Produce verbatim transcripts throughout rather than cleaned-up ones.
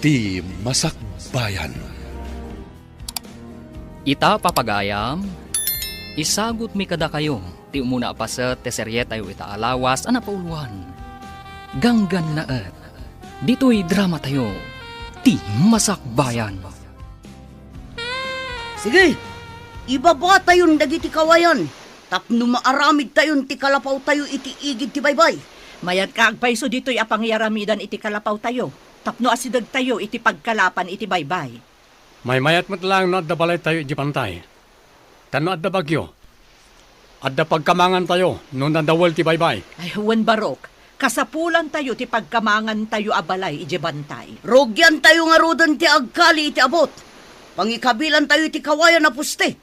Ti Masakbayan. Ita, papagayam, isagutmi kadakayo ti umuna a paset ti serietayo ita a lawas a napauloan, Ganggannaet. Ditoy dramatayo, Ti Masakbayan. Sige, ibabatayon dagiti kawayan tapno maaramidtayon ti kalapawtayo iti igid ti baybay. Mayat ka agpayso ditoy a pangiyaramidan iti kalapawtayo tapno asidegtayo iti pagkalapan iti baybay. Maymayat met laeng no adda balaytayo idiay bantay. Ta no adda bagyo, adda pagkamangantayo no nadawel ti baybay. Ay, wen, Barok, kasapulantayo ti pagkamangantayo a balay idiay bantay. Rugiantayo ngaruden ti agkali iti abut. Pangikabilantayo iti kawayan a poste.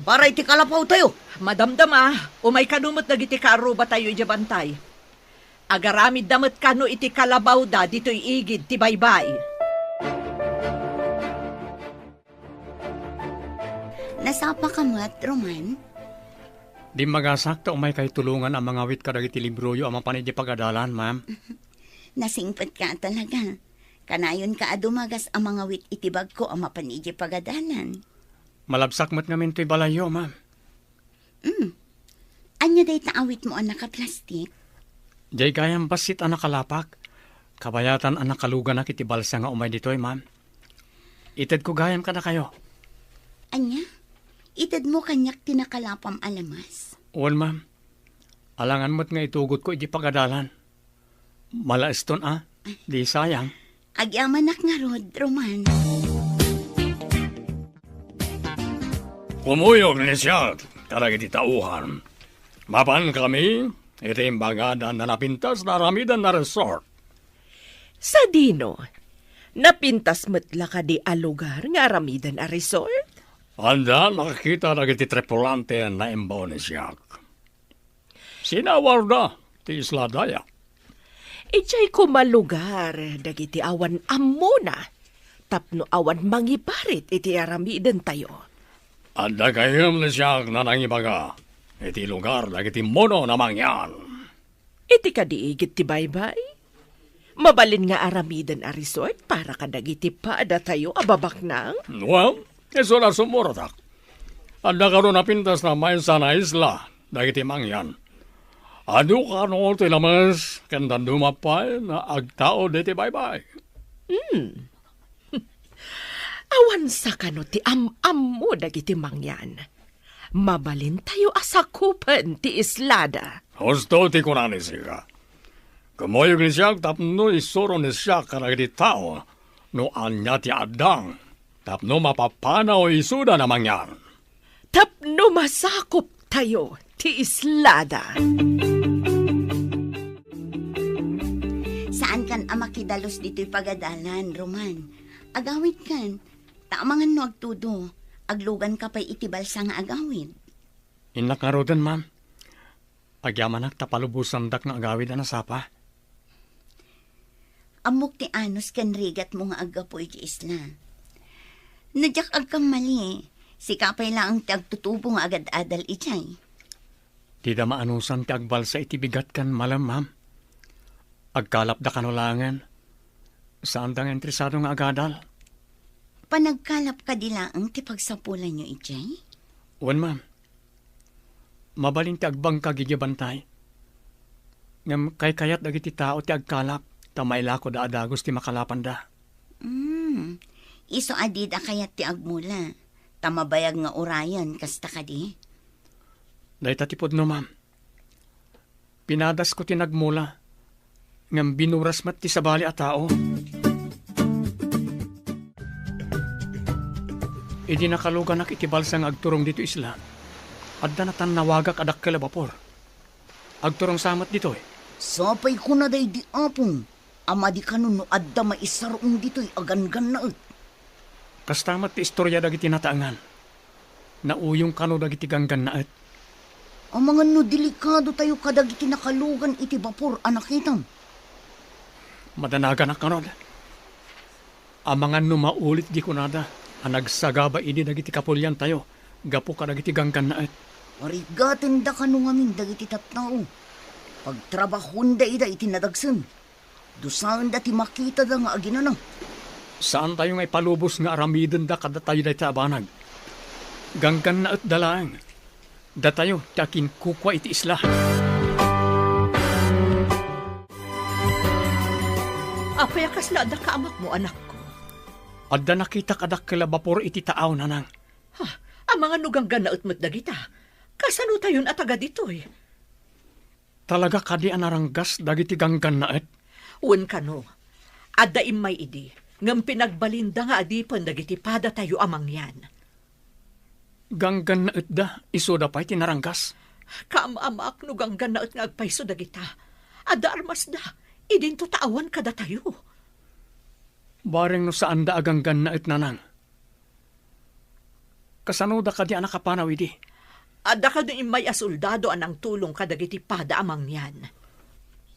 Para iti kalapawtayo. Madamdama, umay kano met dagiti kaarrubatayo idiay bantay. Agaramidda met kano iti kalabawda ditoy igid ti baybay. Nasapaka met, Roman? Dimmagasak ta umaykay tulongan a mangawit kadagiti libroyo a mapan idiay pagadalan, ma'am. Nasingpetka talaga. Kanayonka a dumagas a mangawit iti bagko a mapan idiay pagadalan. Malabsak met ngamin toy balayyo, ma'am. Mm. Ania dayta awitmo a nakaplastik? Diay gayam bassit a nakalapak. Kabayatan a nakaluganak iti balsa nga umay ditoy, ma'am. Itedko gayam kadakayo. Ania? Itedmo kaniak ti nakalapam a lamas? Wen, ma'am. Alangan met nga itugotko iti pagadalan. Malaeston a, di sayang. Agyamanak ngarud, Roman. Kumuyog ni siak kadagiti tauhan. Mapan kami iti imbagadan a napintas nga aramiden a resort. Sadino? Napintas met la kadi a lugar nga aramiden a resort? Adda nakakita dagiti tripulante a naimbaw ni siak. Sinawarda ti isla daya. Idiay koma lugar dagiti awan ammona tapno awan mangiparit iti aramidentayo. Adda gayam ni siak a nangibaga iti lugar dagiti mono a mangyan. Iti kadi igid ti baybay? Mabalin nga aramiden a resort para kadagiti padatayo a babaknang? Well, isu la sumuratak. Adda kano napintas a maysa a isla dagiti mangyan. Adu kano ti lames ken dadduma pay nga agtaud iti baybay. Hmm. Awan sa kano ti am-ammo dagiti mangyan. Mabalintayo a sakupen ti islada. Husto ti kuna ni sika. Kumuyog ni siak tapno isuro ni siak kadagiti tao no ania ti addang tapno mapapanaw isuda a mangyan. Tapno masakuptayo ti islada. Saankan a makidalus ditoy pagadalan, Roman. Agawidkan, ta amangan no agtudo, agluganka pay iti balsa nga agawid. Innak ngaruden, ma'am. Agyamanak ta palubosandak nga agawid a nasapa. Ammok ti anus ken rigatmo nga aggapu iti isla. No diak agkammali, sika pay laeng ti agtutubo nga agad-adal idiay. Dida maanusan ti agbalsa iti bigat ken malem, ma'am. Agkalapda kano laengen. Saanda nga interesado nga agadal. Panagkalap kadi laeng ti pagsapulanyo idiay? Wen, ma'am. Mabalin ti agbangkag idiay bantay. Ngem kaykayat dagiti tao ti agkalap ta mailakoda a dagus ti makalapanda. Mm. Isu a dida kayat ti agmula, ta mabayag nga urayen, kasta kadi? Dayta ti pudno, ma'am. Pinadasko ti nagmula, ngem binuras met ti sabali a tao. Idi nakaluganak iti balsa nga agturong ditoy isla, adda natannawagak a dakkel a bapor. Agturong sa met ditoy. Sapay kuna daydi, Apong, a madi kano no adda maisar-ong ditoy a ganggannaet. Kasta met ti istoria dagiti nataengan. Nauyong kano dagiti ganggannaet. Amangan no delikadotayo kadagiti nakalugan iti bapor a nakitam. Madanaganak ngarud. Amangan no maulit di kunada a nagsagaba idi dagiti kapuliantayo gapu kadagiti ganggannaet. Parigatenda kano ngamin dagiti tattao. Pagtrabahoenda ida iti nadagsen. Dusaenda ti makitada nga aginana. Saantayo nga ipalubos nga aramidenda kadatayo dayta a banag. Ganggannaetda laeng. Datayo ti akinkukua iti isla. Apay a kasla adda kaamakmo, anakko? Adda nakitak a dakkel a bapor iti taaw, nanang. Ha? Amangan no ganggannaet met dagita. Kasanotayon a taga ditoy? Talaga kadi a naranggas dagiti ganggannaet? Wen kano, adda immay idi, ngem pinagbalinda nga adipen dagiti padatayo a mangyan. Ganggannaetda, isuda pay ti naranggas? Kaam-amaak no ganggannaet nga agpayso dagita. Adda armasda, idinto ta awan kadatayo. Bareng no saanda a ganggannaet, nanang. Kasanoda kadi a nakapanaw idi? Adda kadi immay a soldado a nangtulong kadagiti pada a mangyan.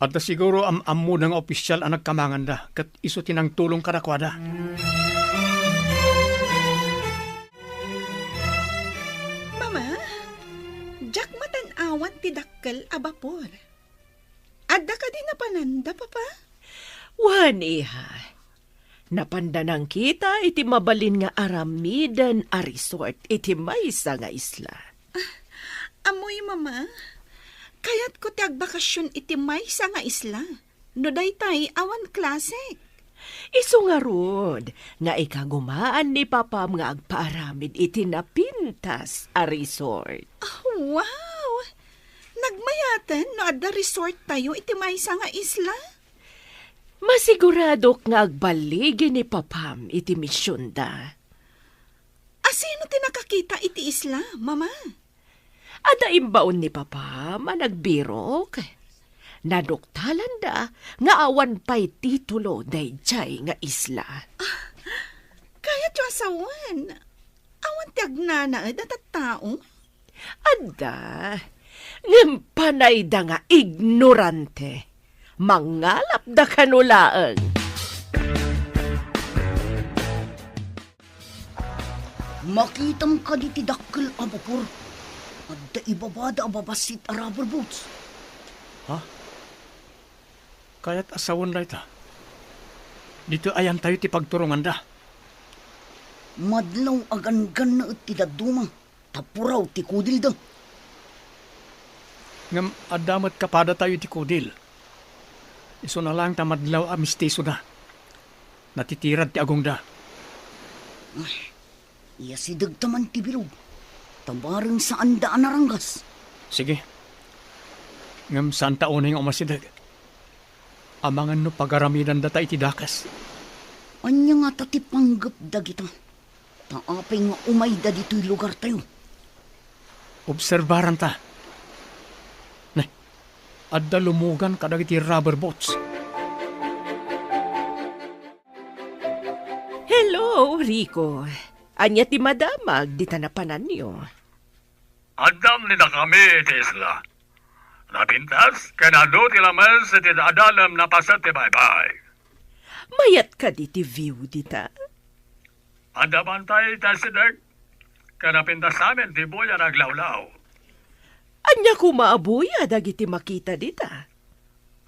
Adda siguro am-ammoda nga opisial a nagkamanganda, ket isu ti nangtulong kadakuada. Mama, diak matan-awan ti dakkel a bapor. Adda kadi napananda, Papa? Wen, iha. Napanda nangkita iti mabalin nga aramiden a resort iti maysa nga isla. Ammoyo, Mama. Kayatko ti agbakasion iti maysa nga isla. No daytay, awan klasek. Isu ngarud nga ikagumaan ni Papam nga agpaaramid iti napintas a resort. Ah, wow! Nagmayaten no adda resort tayo iti maysa nga isla? Masiguradok nga agballigi ni Papam iti misionda. Asino ti nakakita iti isla, Mama? Adda imbaon ni Papam a nagbirok. Naduktalanda nga awan pay titulo daydiay nga isla. Ah, kayatyo a sawen, awan ti agnanaed a tattao? Adda, ngem panayda nga ignorante. Mangalapda kano laeng. Makitam kadi ti dakkel a bapor? Adda ibabada a babassit a rubber boats. Ha? Kayat a sawen dayta. Ditoy ayantayo ti pagturonganda. Madlaw a ganggannaet ti dadduma, ta puraw ti kudilda. Ngem adda met kapadatayo iti kudil. Isuna laeng ta madlaw a mistisoda. Natitirad ti agongda. Ay, iyasidegta man ti bilog, ta bareng saanda a naranggas. Sige. Ngem saanta unay nga umasideg. Amangan no pagaramidandata iti dakes. Ania ngata ti panggep dagita? Ta apay nga umayda ditoy lugartayo? Obserbaranta. Ne, adda lumugan kadagiti rubber boats. Hello, Rico. Ania ti madamag dita napananyo? Addam ni dakami iti isla. Napintas ken adu ti lames iti adalem napaset ti baybay. Mayat kadi ti view dita? Adda bantay iti asideg, ken napintas amin ti buya nga aglawlaw. Ania koma a buya dagiti makita dita?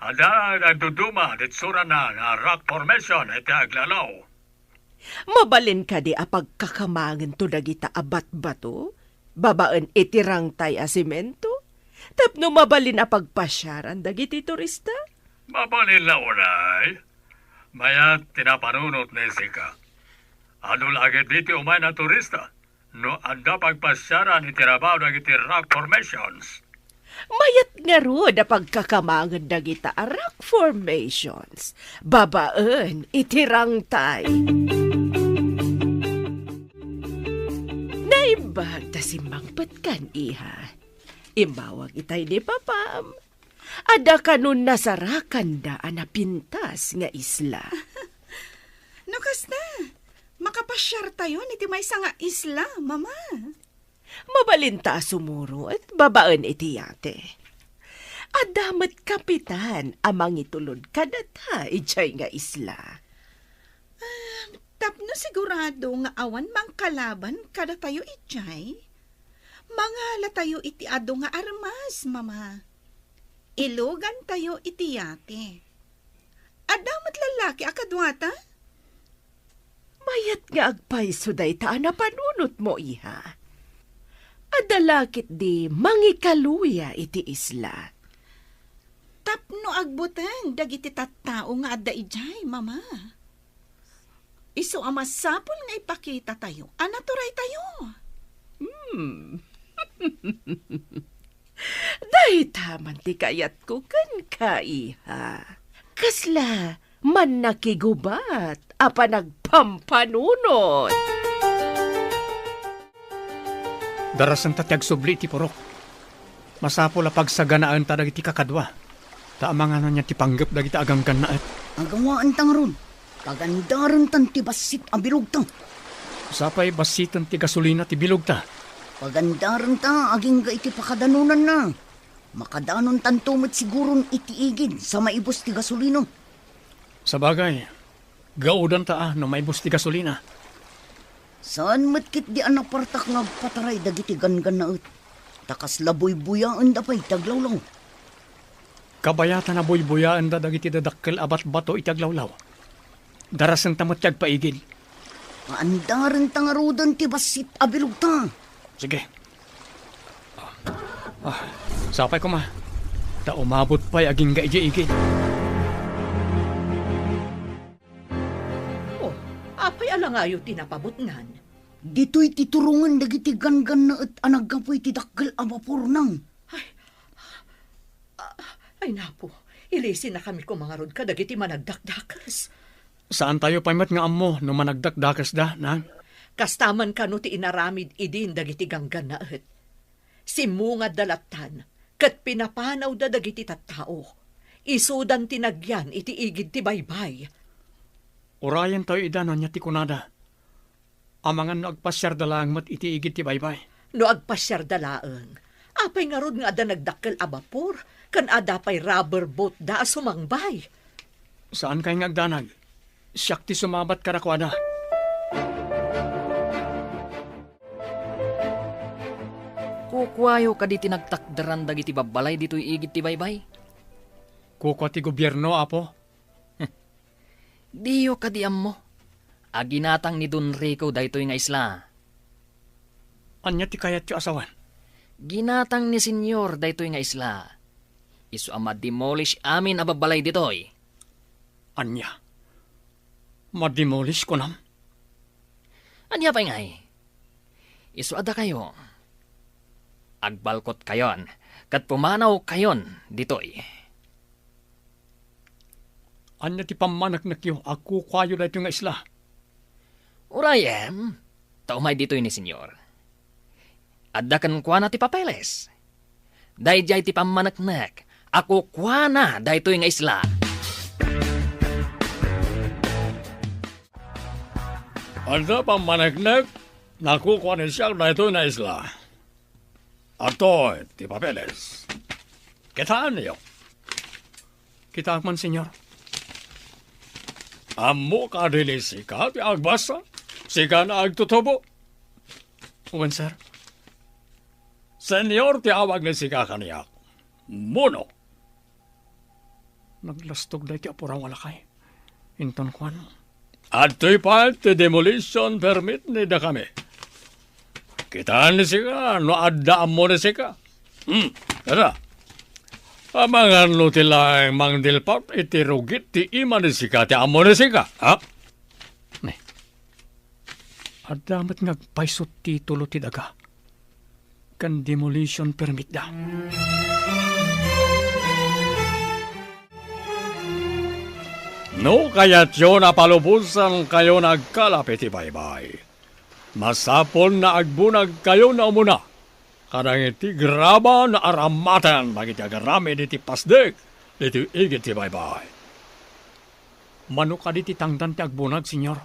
Adda nagduduma ti itsurana nga rock formation iti aglawlaw. Mabalin kadi a pagkakamangento dagita a batbato babaen iti rangtay a semento tapno mabalin a pagpasiaran dagiti turista? Mabalin la unay. Mayat ti napanunot ni Sika. Adu la ketdi ti umay a turista no adda pagpasiaran iti rabaw dagiti rock formations. Mayat ngarud a pagkakamangen dagita a rock formations babaen iti rangtay. Naimbag ta simmangpetkan, iha. Immawag itay ni Papam. Adda kano nasarakanda a napintas nga isla. No kasta, makapasiartayon iti maysa nga isla, Mama. Mabalinta a sumurot babaen iti yate. Adda met kapitan a mangitulod kadata idiay nga isla. Ah, tapno sigurado nga awan mangkalaban kadatayo idiay, mangalatayo iti adu nga armas, Mama. Ilugantayo iti yate. Adda met lallaki a kaduata? nga agpayso dayta a napanunotmo, iha. Adda la ketdi mangikaluya iti isla. Tapno agbuteng dagiti tattao nga adda idiay, Mama. Isu a masapul nga ipakitatayo a naturaytayo. Hmm. Dayta man ti kayatko kenka, iha. Kasla mannakigubat a panagpampanunot. Darasenta ti agsubli iti purok. Masapul a pagsaganaenta dagiti kakadua. Ta amangan ania ti panggep dagiti aganggannaet. Agawaenta ngarud. Pagandarentan ti bassit a bilogta. Sapay bassiten ti gasolina ti bilogta. Pagandarenta agingga iti pakadanonanna. Makadanontanto met siguron iti igid sa maibus ti gasolina. Sabagay, gaudanta a no maibus ti gasolina. Saan met ketdi a napartak nga agpataray dagiti ganggannaet. Ta kasla buybuyaenda pay ti aglawlaw. Kabayatan a buybuyaenda dagiti dadakkel a batbato iti aglawlaw. Darasenta met ti agpaigid. Paandarenta ngaruden ti bassit a bilogta. Sige. Ah, sapay koma. Ta umabot pay agingga idiay igid. Oh, apay a langayo ti napabutngan? Ditoy ti turongen dagiti ganggannaet a naggapu iti dakkel a bapor, nang. Ay, ah, ay, napo, ilisinakami koma ngarud kadagiti managdakdakes. Saantayo pay met nga ammo no managdakdakesda, nang. Kasta man kano ti inaramid idin dagiti ganggannaet. Simmungadda lattan, ket pinapanawda dagiti tattao. Isudan ti nagyan iti igid ti baybay. Urayentayo ida no ania ti kunada. Amangan no agpasiarda laeng met iti igid ti baybay. No agpasiarda laeng, apay ngarud nga adda nagdakkel a bapor, ken adda pay rubber boatda a sumangbay? Saankay nga agdanag. Siak ti sumabat kadakuada. Kukuayo kadi ti nagtakderan dagiti babbalay ditoy igid ti baybay? Kukua ti gobierno, Apo. Diyo kadi ammo a ginatang ni Don Rico daytoy nga isla? Ania ti kayatyo a sawen? Ginatang ni Senyor daytoy nga isla. Isu a ma-demolish amin a babbalay ditoy. Ania? Ma-demolish, kunam? Ania pay ngay? Isu a dakayo, agbalkotkayon ket pumanawkayon ditoy. Ania ti pammaneknekyo a kukuayo daytoy nga isla? Urayem, ta umay ditoy ni Senyor. Adda kenkuana ti papeles. Daydiay ti pammaneknek a kukuana daytoy nga isla. Adda pammaneknek a kukua ni siak daytoy nga isla. Adtoy ti papeles. Kitaenyo. Kitaek man, Senyor. Ammo kadi ni sika ti agbasa? Sika nga agtutubo? Wen, sir. Senyor ti awag ni sika kaniak. Muno. Naglastog daytoy a puraw a lakay. Inton kuan, "Adtoy pay ti demolition permit ni dakami. Kitaen ni sika no adda ammo ni sika." Hmm, kada. Amangan no ti laeng mangdilpat iti rugit ti ima ni sika ti ammo ni sika, ha? Ne. Adda met nga agpayso ti titulo ti daga ken demolition permitda. No kayatyo a palubosankayo nga agkalap iti baybay, masapul nga agbunagkayo nga umuna kadagiti graba nga aramaten dagiti agaramid iti pasdek ditoy igid ti baybay. Mano kadi ti tangdan ti agbunag, Senyor?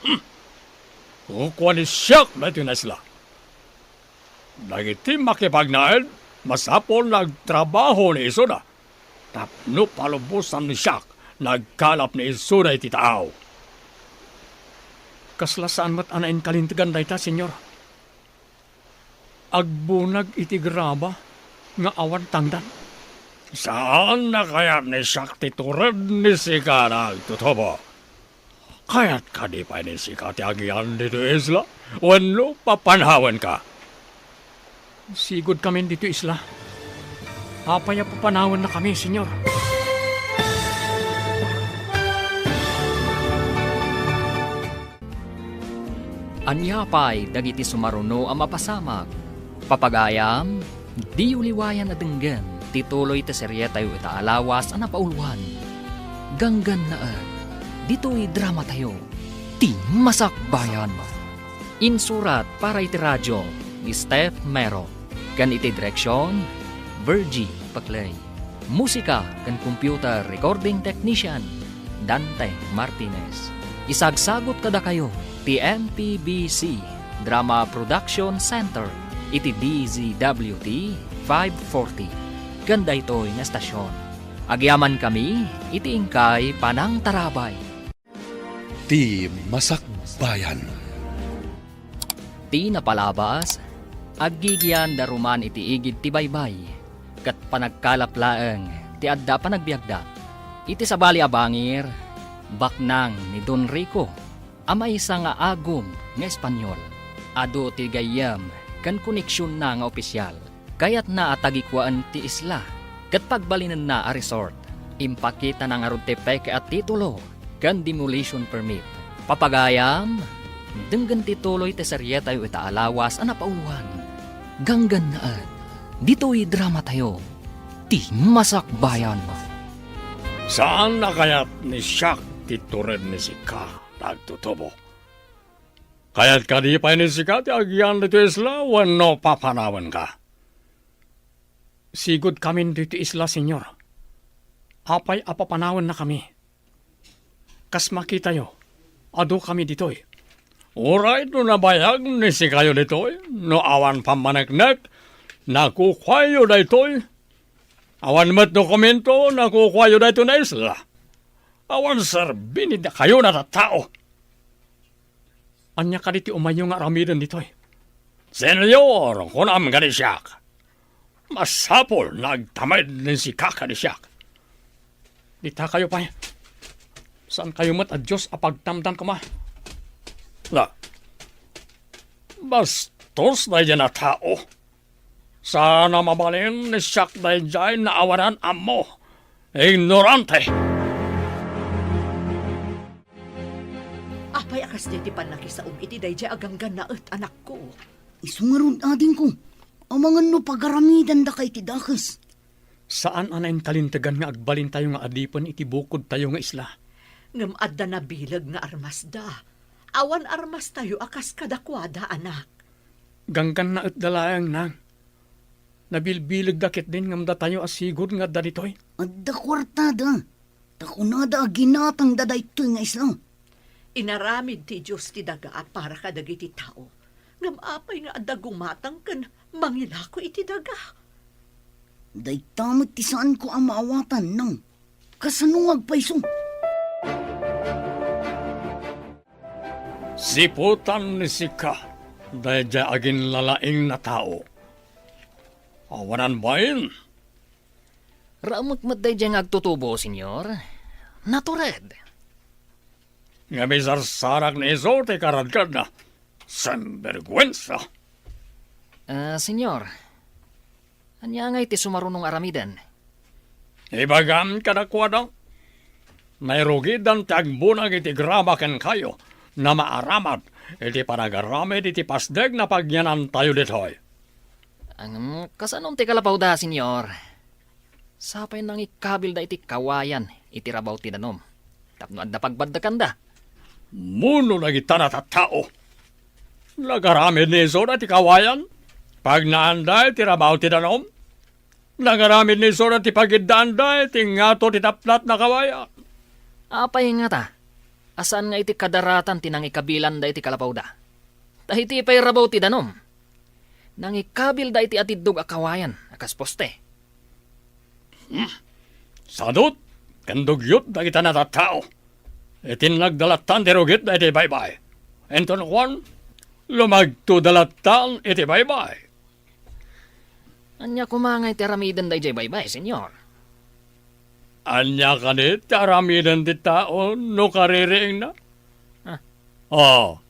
Hmm. Kukua ni siak daytoy nga isla. Dagiti makipagnaed, masapul nga agtrabaho ni isuna tapno palubosan ni siak nga agkalap ni isuna iti taaw. Kasla saan met a nainkalintegan dayta, Senyor. Agbunag iti graba nga awan tangdan. Saan a kayat ni siak ti tured ni sika nga agtutubo. Kayat kadi pay ni sika ti agian ditoy isla? Wenno papanawenka? Sigud kamin ditoy isla. Apay a papanawennakami, Señor? Ania pay dagiti sumaruno a mapasamak? Papagayam, diyo liwayan a denggen ti tuloy ti serietayo ita a lawas a napauloan. Ganggannaet, ditoy dramatayo, Ti Masakbayan. Insurat para iti radio ni Steph Mero, ken iti direksion, Virgie Paclay. Musika ken computer recording technician, Dante Martinez. Isagsagut kadakayo ti M P B C Drama Production Center iti D Z W T five forty ken daytoy nga estasion. Agyamankami iti inkay panangtarabay. Ti Masakbayan. Ti napalabas, aggigian daruman iti igid ti baybay, ket panagkalap laeng ti adda panagbiagda. Iti sabali a bangir, baknang ni Don Rico a maysa nga agum nga Espanyol. Adu ti gayyem ken koneksionna nga opisyal. Kayatna a tagikuaen ti isla ket pagbalinenna a resort. Impakitana ngarud ti peke a titulo ken demolition permit. Papagayam, denggen ti tuloy ti serietayo ita a lawas a napauloan. Ganggannaet, ditoy dramatayo, Ti Masakbayan. Saan a kayat ni Siak ti tured ni sika, nagtutubo. Kayat kadi pay ni sika ti agian ditoy isla wenno papanawenka? Sigud kamin ditoy isla, Señor. Apay a papanawennakami? Kas makitayo, adukami ditoy. Uray no nabayag ni sikayo ditoy, no awan pammaneknek, nakukuayo daytoy. Awan met dokumento, nakukuayo daytoy nga isla. Awan serbi ni dakayo a tattao. Ania kadi ti umayyo nga aramiden ditoy? Señor, kunam kadi siak. Masapul nga agtamed ni sika kadi siak. Ditakayo pay. Saankayo met a Dios a pagtamdan koma. La, bastos daydiay a tao. Saan a mabalin ni siak daydiay nga awanan ammo. Ignorante! Apay a kasdiay ti pannakisaom iti daydiay a ganggannaet, anakko? Isu ngarud, adingko, amangan no pagaramidandaka iti dakes. Saan a nainkalintegan nga agbalintayo nga adipen iti bukodtayo nga isla. Ngem adda nabileg nga armasda. Awan armastayo a kas kadakuada, anak. Ganggannaetda laeng, nang. Nabilbilegda ketdin ngem datayo a sigud nga adda ditoy. Adda kuartada. Ta kunada a ginatangda daytoy nga isla. Inaramid ti Dios ti daga a para kadagiti tao. Ngem apay nga adda gumatang ken mangilako iti daga? Dayta met ti saanko a maawatan, nang. Kasano nga agpayso? Siputan ni sika daydiay aginlalaing a tao. Awanan bain. Raumek met daydiay nga agtutubo, Señor. Natured. Ngem isarsarak ni isu ti karadkadna. Sinberguensa! Ah, Señor, ania ngay ti sumaruno nga aramiden? Ibagam kadakuada, nairugidan ti agbunag iti grama kenkayo, nga maaramid iti panagaramid iti pasdek nga pagyanantayo ditoy. Ngem, kasano ti kalapawda, Señor? Sapay nangikabilda iti kawayan iti rabaw ti danum tapno adda pagbaddekanda. Mano dagita a tattao? Nagaramid ni isuda iti kawayan? Pagnaanda iti rabaw ti danum? Nagaramid ni isuda ti pagiddaanda iti ngato ti tapnat a kawayan? Apay ngata a saan nga iti kadaratan ti nangikabilanda iti kalapawda? Ta iti pay rabaw ti danum, nangikabilda iti atiddog a kawayan a kas poste. Hmm. Sadut ken dugyot dagita a tattao. Itinnagda lattan ti rugitda iti baybay. Inton kuan, lumagtoda lattan iti baybay. Ania koma ngay ti aramidenda idiay baybay, Señor? Ania kadi ti aramiden ti tao no kaririingna? Oh,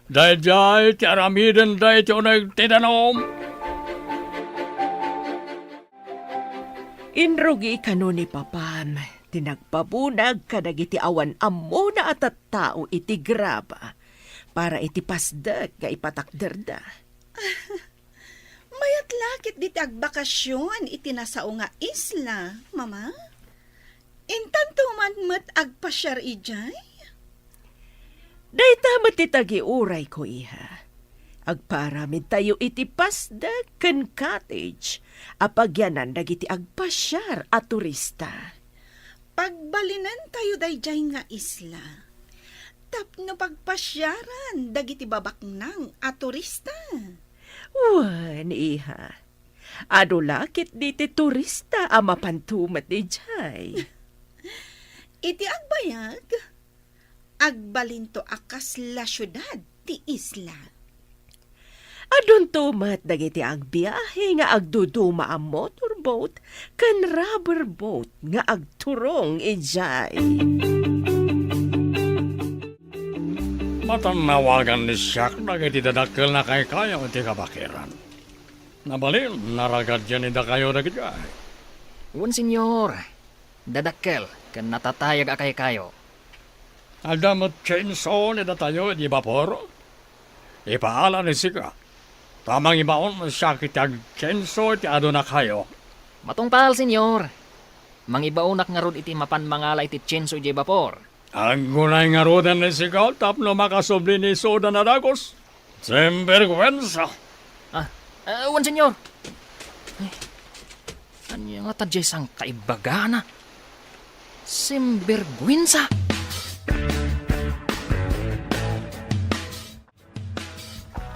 daydiay ti aramidenda iti uneg ti danum. Inrugi kano ni Papam ti nagpabunag kadagiti awan ammona a tattao iti graba para iti pasdek nga ipatakderda. Mayat la ket diti agbakasion iti nasao nga isla, Mama. Intanto man met agpasiar idiay? Dayta met ti tagiurayko, iha. Agpaaramidtayo iti pasdek ken cottage a pagyanan dagiti agpasiar a turista. Pagbalinentayo daydiay nga isla tapno pagpasiaran dagiti babaknang a turista. Wen, iha. Adu la ketdi ti turista a mapanto met idiay. Iti agbayag, agbalinto a kasla siudad ti isla. Adunto met dagiti agbiahe nga agduduma a motorboat ken rubber boat nga agturong idiay. Matannawagan ni Siak dagiti dadakkel a kaykayo iti kabakiran. Nabalin, naragadian ni dakayo dagiti ay. Wen, Senyor. Dadakkel ken natatayag a kaykayo. Adda met chainsaw ni datayo iti bapor? Ipaala ni sika, ta mangibaon siak iti agchainsaw iti adunakayo. Matungpal, Senyor. Mangibaonak ngarud iti mapan mangala iti chainsaw idiay bapor. Aggunay ngaruden ni sika tapno makasubli ni Soda a dagus. Sinbergwensa! Ah, ah, wen, Senyor. Ay, ania ngata diay sangkaibbagana? Sinbergwensa!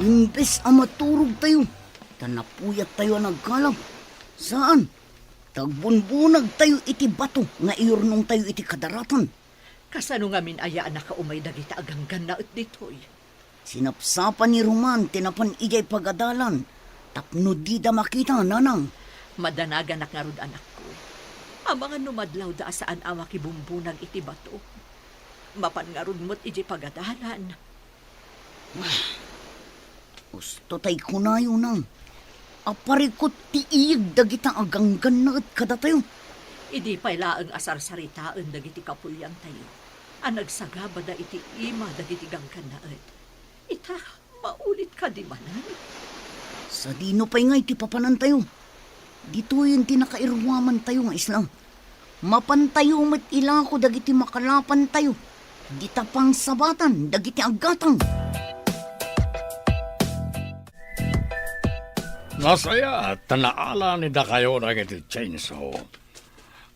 Imbes a maturogtayo, ta napuyattayo a nagkalab. Saan, ta agbunbunagtayo iti bato nga iyurnongtayo iti kadaratan. Kasano ngamin aya a nakaumay dagita a ganggannaet ditoy? Sinapsapa ni Roman ti napan idiay pagadalan tapno dida makita, nanang. Madanaganak ngarud, anakko. Amangan no madlawda a saan a makibumbunag iti bato. Mapan ngarud met idiay pagadalan. Usto tay kunayo, nang, a parikut ti iyeg dagita a ganggannaet kadatayo. Idi pay laeng a sarsaritaen dagiti kapuliantayo a nagsagabada iti ima dagiti ganggannaet, ita, maulit kadi manen? Sadino pay ngay ti papanantayo? Ditoyen ti nakairuamantayo nga isla. Mapantayo met ilako dagiti makalapantayo, dita pangsabatan dagiti aggatang. Nasayaat ta naala ni dakayo dagiti chainsaw.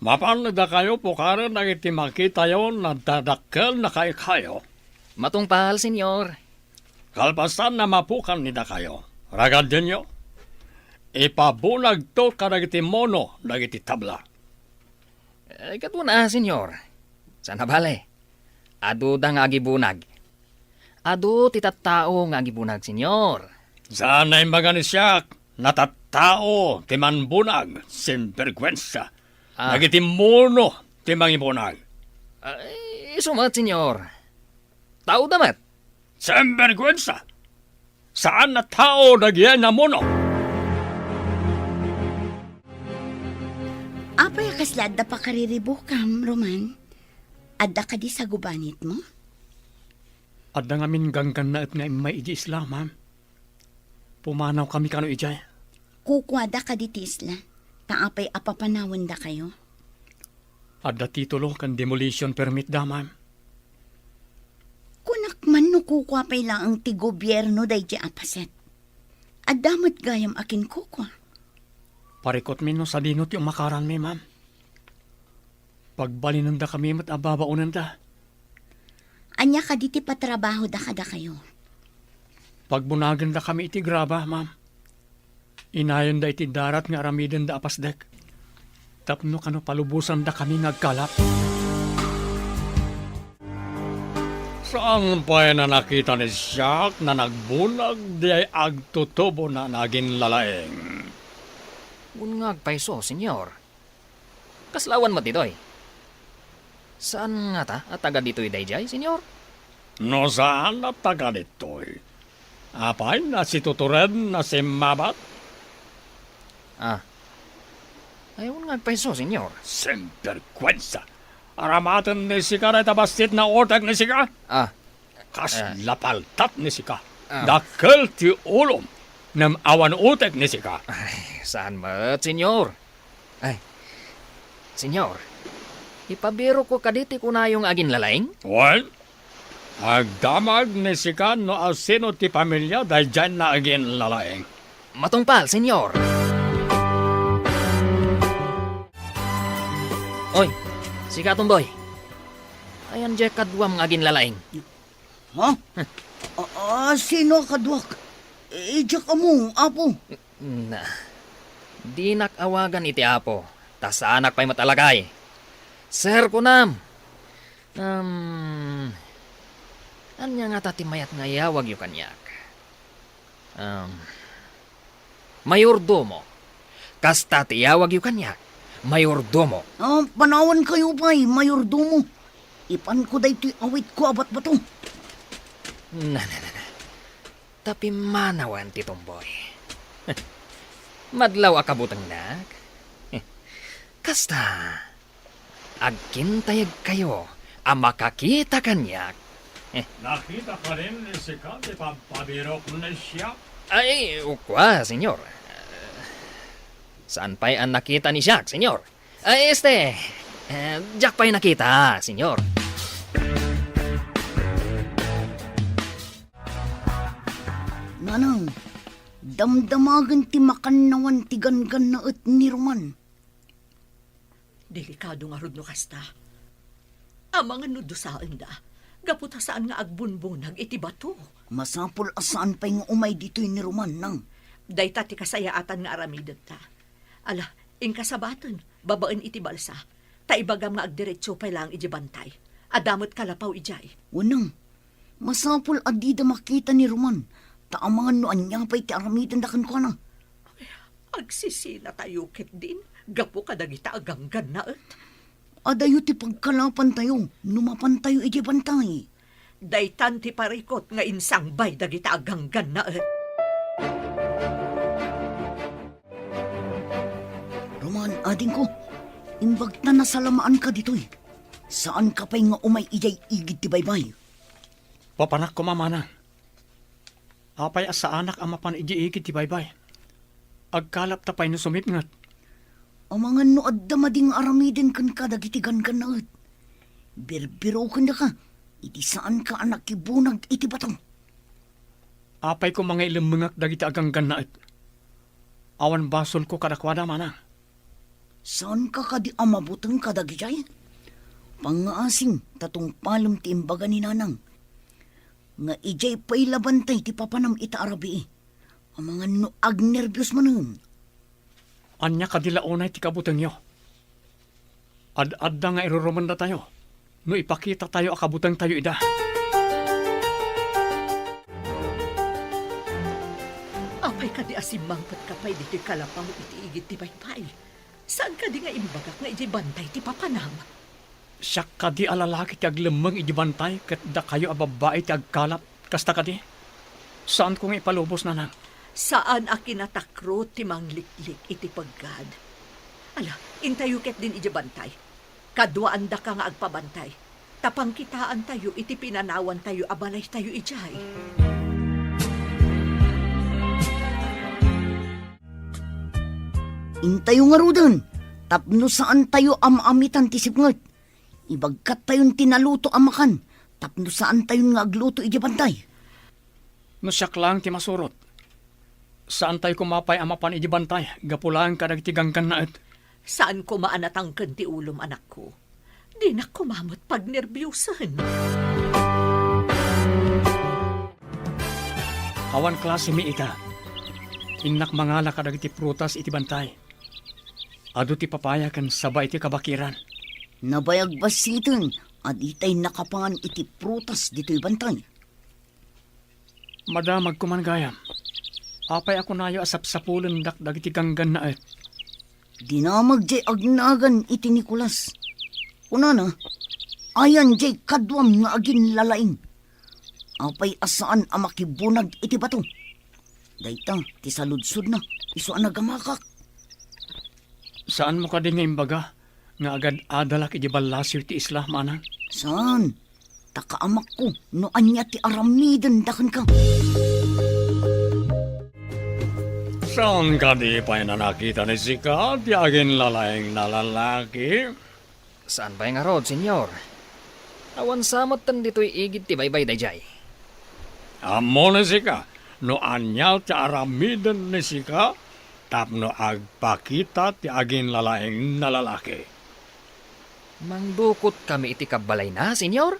Mapan ni dakayo pukaren dagiti makitayo a dadakkel a kaykayo. Matungpal, Senyor. Kalpasan a mapukan ni dakayo, ragadenyo, ipabunagto kadagiti mono dagiti tabla. Eh, katuana, Senyor. Sana bale, aduda nga agibunag. Adu ti tattao nga agibunag, Senyor. Saan a imbaga ni siak, natattao ti manbunag, sinbergwensa. Ah. Dagiti mono ti mangibunag. Ay, isu met, Senyor. Taoda met. Sinbergwensa! Saan a tao dagiti namuno. Apay a kasla adda pakariribukam, Roman? Adda kadi sagubanitmo? Adda ngamin ganggannaet nga immay idiay isla, ma'am. Pumanawkami kano idiay. Kukuada kadi ti isla, ta apay a papanawendakayo? Adda titulo ken demolition permit da, ma'am. Kunak man no kukua pay laeng ti gobierno daydiay a paset. Adda met gayam a kinkukua. Parikutmi no sadino ti umakaranmi, ma'am. Pagbalinendakami met a babaonenda. Ania kadi ti patrabahoda kadakayo? Pagbunagendakami iti graba, ma'am. Inayonda iti darat nga aramidenda a pasdek. Tapno kano palubosandakami nga agkalap. Saan pay a nakita ni Jack a nagbunag diay agtutubona a naginlalaing? Wen nga agpayso, Senyor. Kasla awan met ditoy? Saan ngata a taga ditoy daydiay, Senyor? No saan a taga ditoy, apay nasitutured na simmabat? Ah. Ay, wen nga agpayso, Senyor. Sinberkuensa! Aramaten ni sika dayta bassit nga utek ni sika? Ah. Kasla paltat ni sika. Ah. Dakkel ti ulom, ngem awan utek ni sika. Ay, saan met, Senyor? Ay, Senyor, ipabirokko kadi ti kunayo nga aginlalaing? Wen, agdamag ni sika no asino ti pamilia daydiay nga aginlalaing. Matungpal, Senyor. Oy, sika, Tomboy. Ayan diay kaduam nga aginlalaing. Ha? A-, a-, sino a kaduak? Idiak ammo, Apo. Na, dinak awagan iti Apo, ta saanak pay met a lakay. Sir, kunam. Um, ania ngata ti mayat nga iyawagyo kaniak? Um, mayordomo. Kasta ti iyawagyo kaniak, mayordomo. Ah, panawankayo pay, mayordomo. Ipanko daytoy awitko a batbato. Na, na, na, na. Ta pimmanawen ti Tomboy. Madlaw a kabutengnak. Kasta, agkintayegkayo a makakita kaniak. Nakita kadin ni sika ti pagpabirok ni siak? Ay, kua, Senyor. Saan pay a nakita ni siak, Senyor? Ay, este, eh, diak pay nakita, Senyor. Nanang, damdamagen ti makannawan ti ganggannaet ni Roman. Delikado ngarud no kasta. Amangan no dusaenda, gapu ta saan nga agbunbunag iti bato. Masapul a saan pay nga umay ditoy ni Roman, Nang. Dayta ti kasayaatan nga aramidenta. Ala, inka sabaten, babaen iti balsa. Ta ibagam nga agdiretso pay laeng idiay bantay. Adda met kalapaw idiay. Wenno, masapul a dida makita ni Roman, ta amangan no ania pay ti aramidenda kenkuana. Agsisinatayo ketdin gapu kadagita a ganggannaet. Adayo ti pagkalapantayo no mapantayo idiay bantay. Daytan ti parikut nga insangbay dagita a ganggannaet. Roman, adingko, imbag ta nasalamaanka ditoy. Saanka pay nga umay idiay igid ti baybay. Papanak koma, Manang. Apay a saanak a mapan idiay igid ti baybay? Agkalapta pay no sumipnget. Amangan no adda madi nga aramiden kenka dagiti ganggannaet. Birbirokendaka iti saanka a nakibunag iti bato. Apay koma nga ilemmengak dagiti a ganggannaet? Awan basolko kadakuada, Manang. Saanka kadi a mabuteng kadagidiay? Pangngaasim ta tungpalem ti imbaga ni Nanang nga idiay pay la bantay ti papanam ita a rabii. Amangan no agnerbios manen. Ania kadi la unay ti kabutengyo? Ad-adda nga irurumendatayo no ipakitatayo a kabutengtayo ida. Apay kadi a simmangpetka pay ditoy kalapaw iti igid ti baybay? Saan kadi nga imbagak nga idiay bantay ti papanam? Siak kadi a lalaki ti aglemmeng idiay bantay ket dakayo a babbai ti agkalap. Kasta kadi? Saanko nga ipalubos, Nanang. Saan a kinatakrot ti mangliklik iti peggad. Ala, intayo ketdin idiay bantay. Kaduaandaka nga agpabantay. Ta pangkitaantayo iti pinanawantayo a balaytayo idiay. Intayo ngaruden, tapno saantayo a maamitan ti sipnget. Ibagkattayon ti naluto a makan, tapno saantayon nga agluto idiay bantay. No siak laeng ti masurot, saantay koma pay a mapan idiay bantay gapu laeng kadagiti ganggannaet. Saan koma a natangken ti ulom, anakko. Dinak koma met pagnerbiosen. Awan klasemi ita. Innak mangala kadagiti prutas iti bantay. Adu ti papaya ken saba iti kabakiran. Nabayag bassiten a ditay nakapangan iti prutas ditoy bantay. Madamag koman gayam. Apay a kunayo a sapsapulendak dagiti ganggannaet? Dinamag jay agnagan iti Nicolas. Kunana, ayan jay kaduam nga aginlalaing. Apay a saan a makibunag iti bato? Dayta ti saludsodna, isu a nagamakak. Saanmo kadi nga imbaga nga agad-adalak iti ballasiw ti isla, manang? Saan? Ta kaamakko no ania ti aramidenda kenka. Saan kadi pay a nakita ni sika ti aginlalaing a lalaki? Saan pay ngarud, Señor? Awan sa met ditoy igid ti baybay daydiay. Ammo ni sika no ania ti aramiden ni sika tapno agpakita ti aginlalaing a lalaki? Mangdukotkami iti kabbalayna, Señor?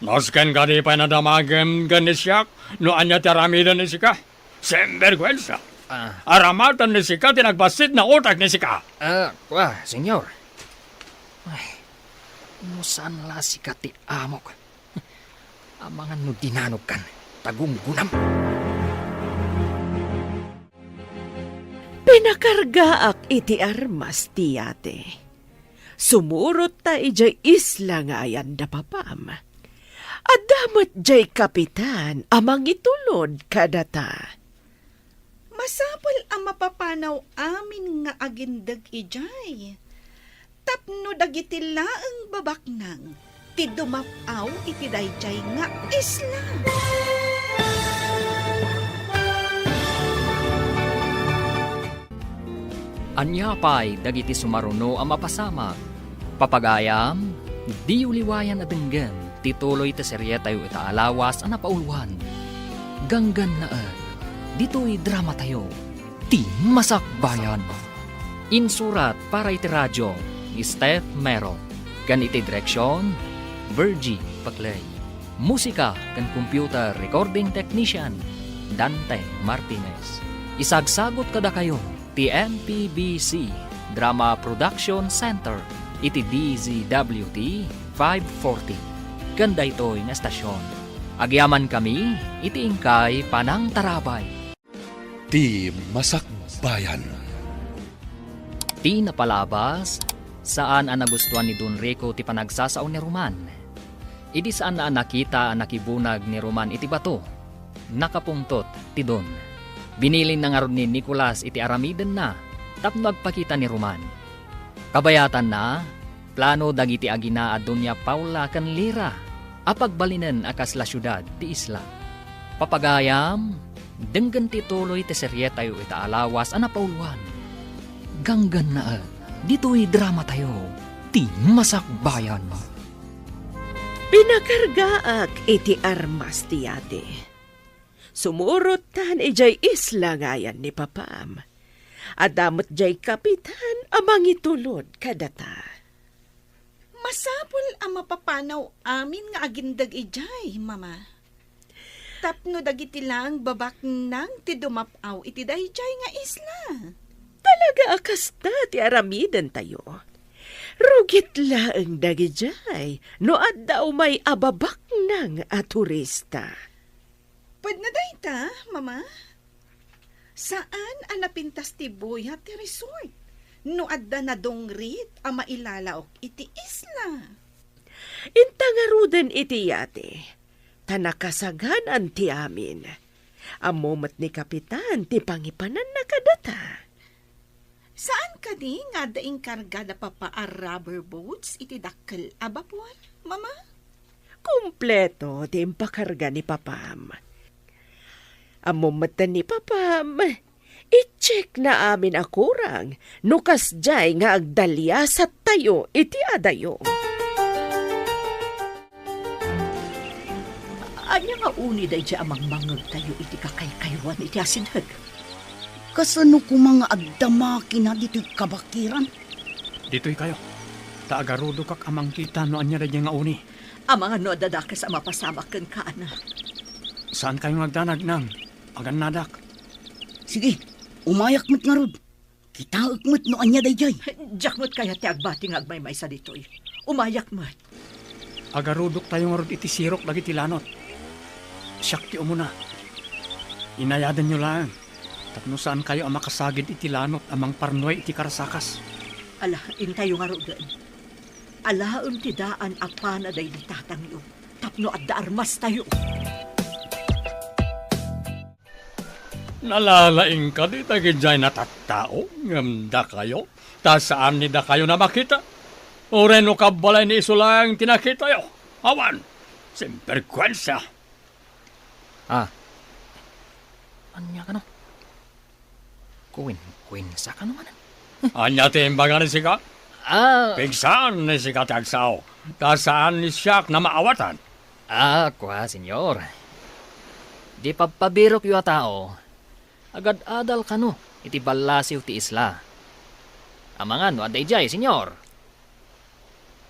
Nasken kadi pay a nadamagem ken ni siak no ania ti aramiden ni sika? Sinberguensa! Ah. Aramatan ni sika ti nagbassit a utek ni sika! Ah, kua, Señor. Ay, no saan la sika ti amok. Amangan no dinanogkan, ta gunggonam. Pinakargaak iti armas ti yate. Sumurot ta idiay isla nga ayan da papam. Adda met diay kapitan a mangitulod kadata. Masapul a mapapanaw amin nga agindeg idiay, tapno dagiti laeng babaknang ti dumap-aw iti daydiay nga isla. Ania pay dagiti sumaruno a mapasamak? Papagayam, diyo liwayan a denggen ti tuloy ti serietayo ita a lawas a napauluan. Ganggannaet, ditoy dramatayo, Ti Masakbayan. Insurat para iti radio ni Steph Mero, ken iti direksion, Virgie Paclay. Musika ken computer recording technician, Dante Martinez. Isagsagut kadakayo ti M P B C Drama Production Center iti D Z W T five forty. Ken daytoy nga estasion, agyamankami iti inkay panangtarabay. Ti Masakbayan. Ti napalabas, saan a nagustuan ni Don Rico ti panagsasao ni Roman. Idi saan a nakita a nakibunag ni Roman iti bato, nakapungtot ti Don. Binilinna ngarud ni Nicolas iti aramidenna tapno agpakita ni Roman. Kabayatanna, plano dagiti agina a Doña Paula ken Lira a pagbalinen a kasla siudad ti isla. Papagayam, denggen ti tuloy ti serietayo ita a lawas a napauluan. Ganggannaet, ditoy dramatayo, Ti Masakbayan. Pinakargaak iti armas ti yate. Sumurottan idiay isla nga ayan ni papam. Adda met diay kapitan a mangitulod kadata. Masapul a mapapanaw amin nga agindeg idiay, Mama. Tapno dagiti laeng babaknang ti dumap-aw iti daydiay nga isla. Talaga a kasta ti aramidentayo. Rugit laeng dagidiay no adda umay a babaknang a turista. Pwedna dayta, Mama? Saan a napintas ti buya ti resort no adda nadungrit a mailalaok iti isla? Inta ngaruden iti yate, ta nakasaganan ti amin. Ammo met ni Kapitan ti pangipananna kadata. Saan kadi nga adda inkarga da Papa a rubber boats iti dakkel a bapor, Mama? Kompleto ti impakarga ni Papam. Ammo metten ni Papam, i-check na amin a kurang no kasdiay nga agdaliasattayo iti adayo. Ania nga uni daydiay a mangmangngegtayo iti kakaykaywan iti asideg? Kasano koma nga agdama kina ditoy kabakiran? Ditoykayo, ta agarudokak a mangkita no ania daydiay nga uni. Amangan no adda dakes a mapasamak kenka, anak. Saankayo nga agdanag, Nang. Agannadak. Sige, umayak met ngarud. Kitaek met no ania daydiay. Diak met kayat ti agbati nga agmaymaysa ditoy. Umayak met. Agarudoktayo ngarud iti sirok dagiti lanot. Siak ti umuna. Inayadanyo laeng tapno saankayo a makasagid iti lanot a mangparnuay iti karasakas. Ala, intayo ngaruden. Alaem ti daan a pana daydi tatangyo tapno adda armastayo. Nalalaing kadi dagidiay natattao ngem dakayo, ta saan ni dakayo a makita? Uray no kabbalay ni isu laeng ti nakitayo? Awan! Sinbergwensa! Ah. Ania kano? Kuwenkuwensa kano manen? Ania ti imbaga ni sika? Ah. Pigsaan ni sika ti agsao, ta saan ni siak a maawatan. Ah, kua, Señor. Di pabpabirokyo a tao, agad-adal kano iti ballasiw ti isla. Amangan no adda idiay, Señor.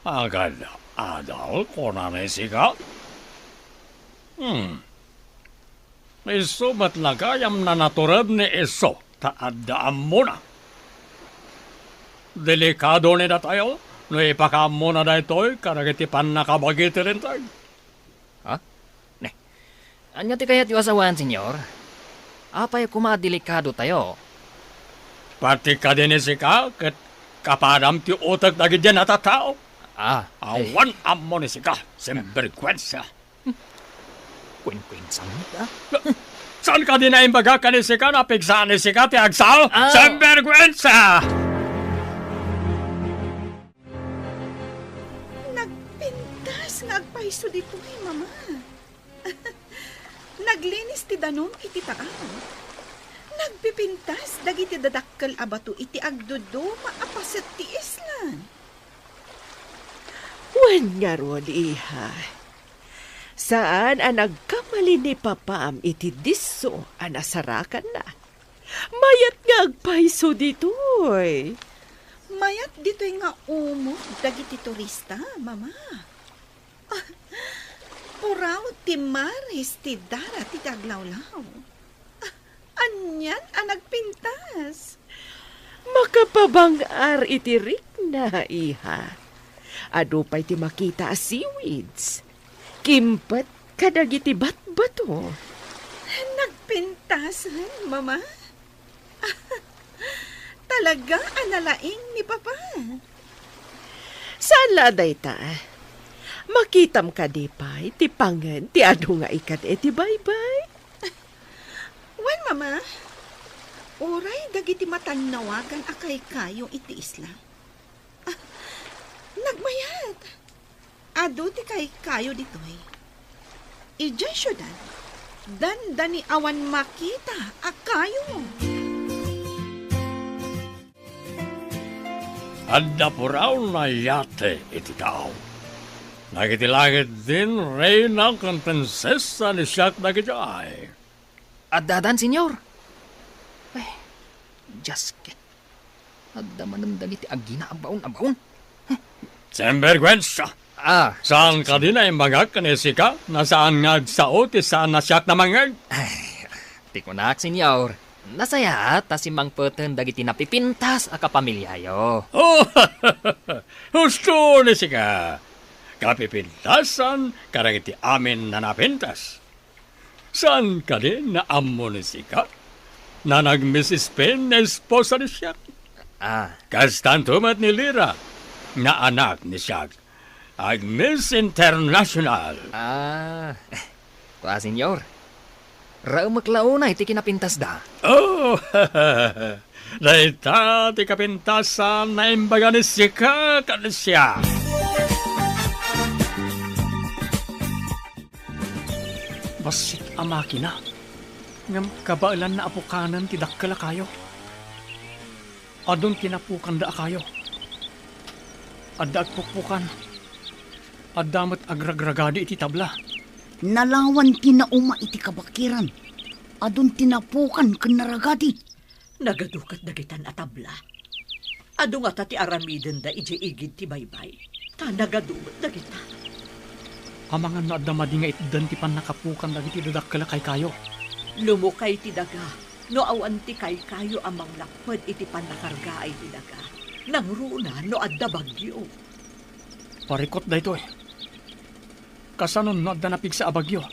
Agad-adal, kunana ni sika? Hmm. Isu met la gayam a natured ni isu ta adda ammona. Delikado ni datayo no ipakaammona daytoy kadagiti pannakabagi ti Linteg. Ha? Ne. Ania ti kayatyo a sawen, Señor? Apay koma a delikadotayo? Pati kadi ni sika ket kapadam ti utek dagiti natattao. Ah, eh. Awan ammo ni sika, sinbergwensa. Kuwenkuwensa met, ah. Saan kadi a imbagak ken ni sika a pigsaan ni sika ti agsao? Ah. Sinbergwensa! Nagpintas nga agpayso ditoy, Mama. Naglinis ti danum iti taaw. Nagpipintas dagiti dadakkel a bato iti agduduma a paset ti isla. Wen ngarud, iha. Saan a nagkamali ni papam iti disso a nasarakanna. Mayat nga agpayso ditoy. Mayat ditoy nga umog dagiti turista, Mama. Ah, puraw ti maris ti dara ti aglawlaw. Ah, anian a nagpintas? Makapabang-ar iti rikna, iha. Adu pay ti makita a seaweeds. Kimpet kadagiti batbato. Nagpintasen, Mama? Talaga a nalaing ni Papa. Saan la a dayta? Makitam kadi pay ti pangen ti adu nga ikad iti baybay? Wen, Mama. Uray dagiti matannawagan a kaykayo iti isla. Ah, nagmayat. Adu ti kaykayo ditoy. Idiay siudad, dandani awan makita a kayo. Adda puraw a yate iti tao. Dagiti langit din, reyna ken prinsesa ni siak dagidiay. Addadan, Señor? Ay, Dios ket. Adda manen dagiti agina a baon a baon. Sinbergwensa! Ah, saan kadi a imbagak ken ni sika a saan nga agsao ti saan a siak a mangngeg? Ay, ti kunak, Señor, nasayaat ta simmangpeten dagiti napipintas a kapamiliayo. Oh, husto ni sika. Kapipintasan kadagiti amin a napintas. Saan kadi a ammo ni sika a nag-Miss Spain nga esposa ni siak? Ah. Kastanto met ni Lira nga anak ni siak. Ag-Miss International. Ah. Kua, Señor. Raemek la unay ti kinapintasda. Oh! Dayta ti kapintasan a imbaga ni sika ken ni siak. Bassit a makina, ngem kabaelanna a pukanen ti dakkel a kayo. Adun ti napukanda a kayo. Adda agpukpukan. Adda met agragragadi iti tabla. Nalawan ti nauma iti kabakiran. Adun ti napukan ken naragadi. Nagadu ket dagitan a tabla. Adu ngata ti aramidenda idiay igid ti baybay. Ta nagadu met dagita. Amangan no adda madi nga itdan ti pannakapukan dagiti dadakkel a kaykayo. Lumukay ti daga no awan ti kaykayo a manglapped iti pannakargaay ti daga. Nangruna no adda bagyo. Parikut daytoy. Kasano no adda napigsa a bagyo?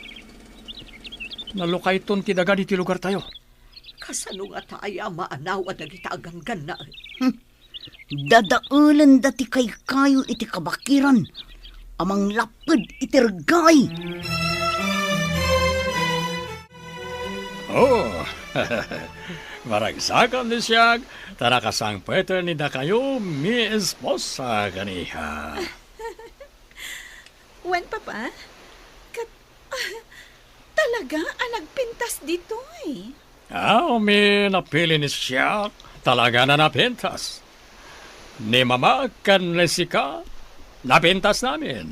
Nalukayton ti daga ditoy lugartayo. Kasano ngata aya a maanaw a dagita a ganggannaet? Hmm. Dadaelenda ti kaykayo iti kabakiran a manglapped iti reggaay. Oh, Maragsakan ni siak, ta nakasangpeten ni dakayo mi esposa kaniha. Wen, Papa? Kat-, talaga a nagpintas ditoy? Aw, mi napili ni siak, talaga na napintas. Ni Mama ken ni sika, napintas namin.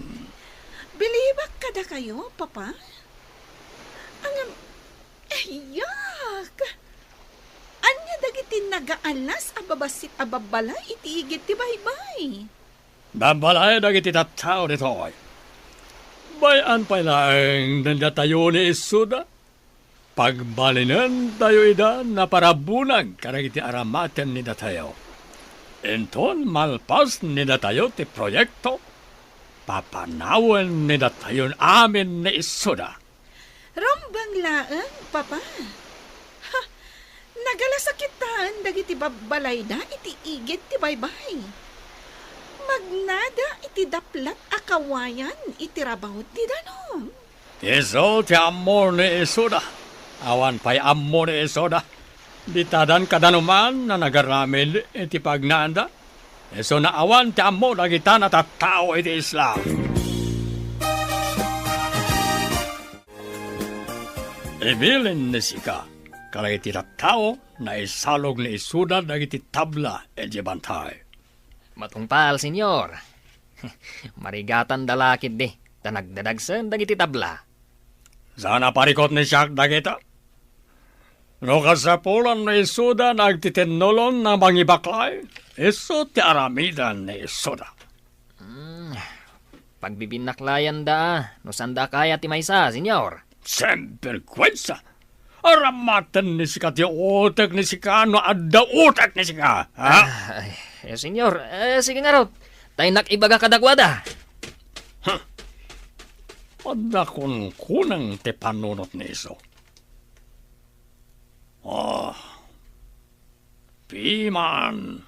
Bilibak kadakayo, Papa? Ngem, ayak! Ania dagiti nagaalas a babassit a babbalay iti igid ti baybay? Babbalay dagiti tattao ditoy. Bay-an pay laeng datayo ni Isuda. Pagbalinentayo ida naparabunag kadagiti aramaten ni datayo. Inton malpas ni datayo ti proyekto, papanawen ni datayon amin ni Isuda. Rumbeng laeng, Papa. Ha, nagalasakitaen dagiti babbalayda iti igid ti baybay. Magnada iti daplat a kawayan iti rabaw ti danum. Isu ti ammo ni Isuda. Awan pay ammo ni Isuda. Ditadan kadanuman a nagaramid iti pagnada. Isu nga awan ti ammo dagita a tattao iti isla. Ibilin ni sika kadagiti tattao nga isalog ni Isuda dagiti tabla iti bantay. Matungpal, Señor. Marigatanda la ketdi, ta nagdadagsen dagiti tabla. Saan a parikut ni siak dagita? No kasapulan ni Isuda nga agtitinnulon nga mangibaklay, isu ti aramidan ni Isuda. Hmm, pagbibinaklayanda, no saanda a kayat ti maysa, Señor. Sinberguensa! Aramaten ni sika ti utek ni sika no adda utek ni sika, ha? Ay, eh, Señor, eh, sige ngarud. Ta innak ibaga kadakuada. Huh. Adda kunkunam ti panunot ni isu. Ah, piman.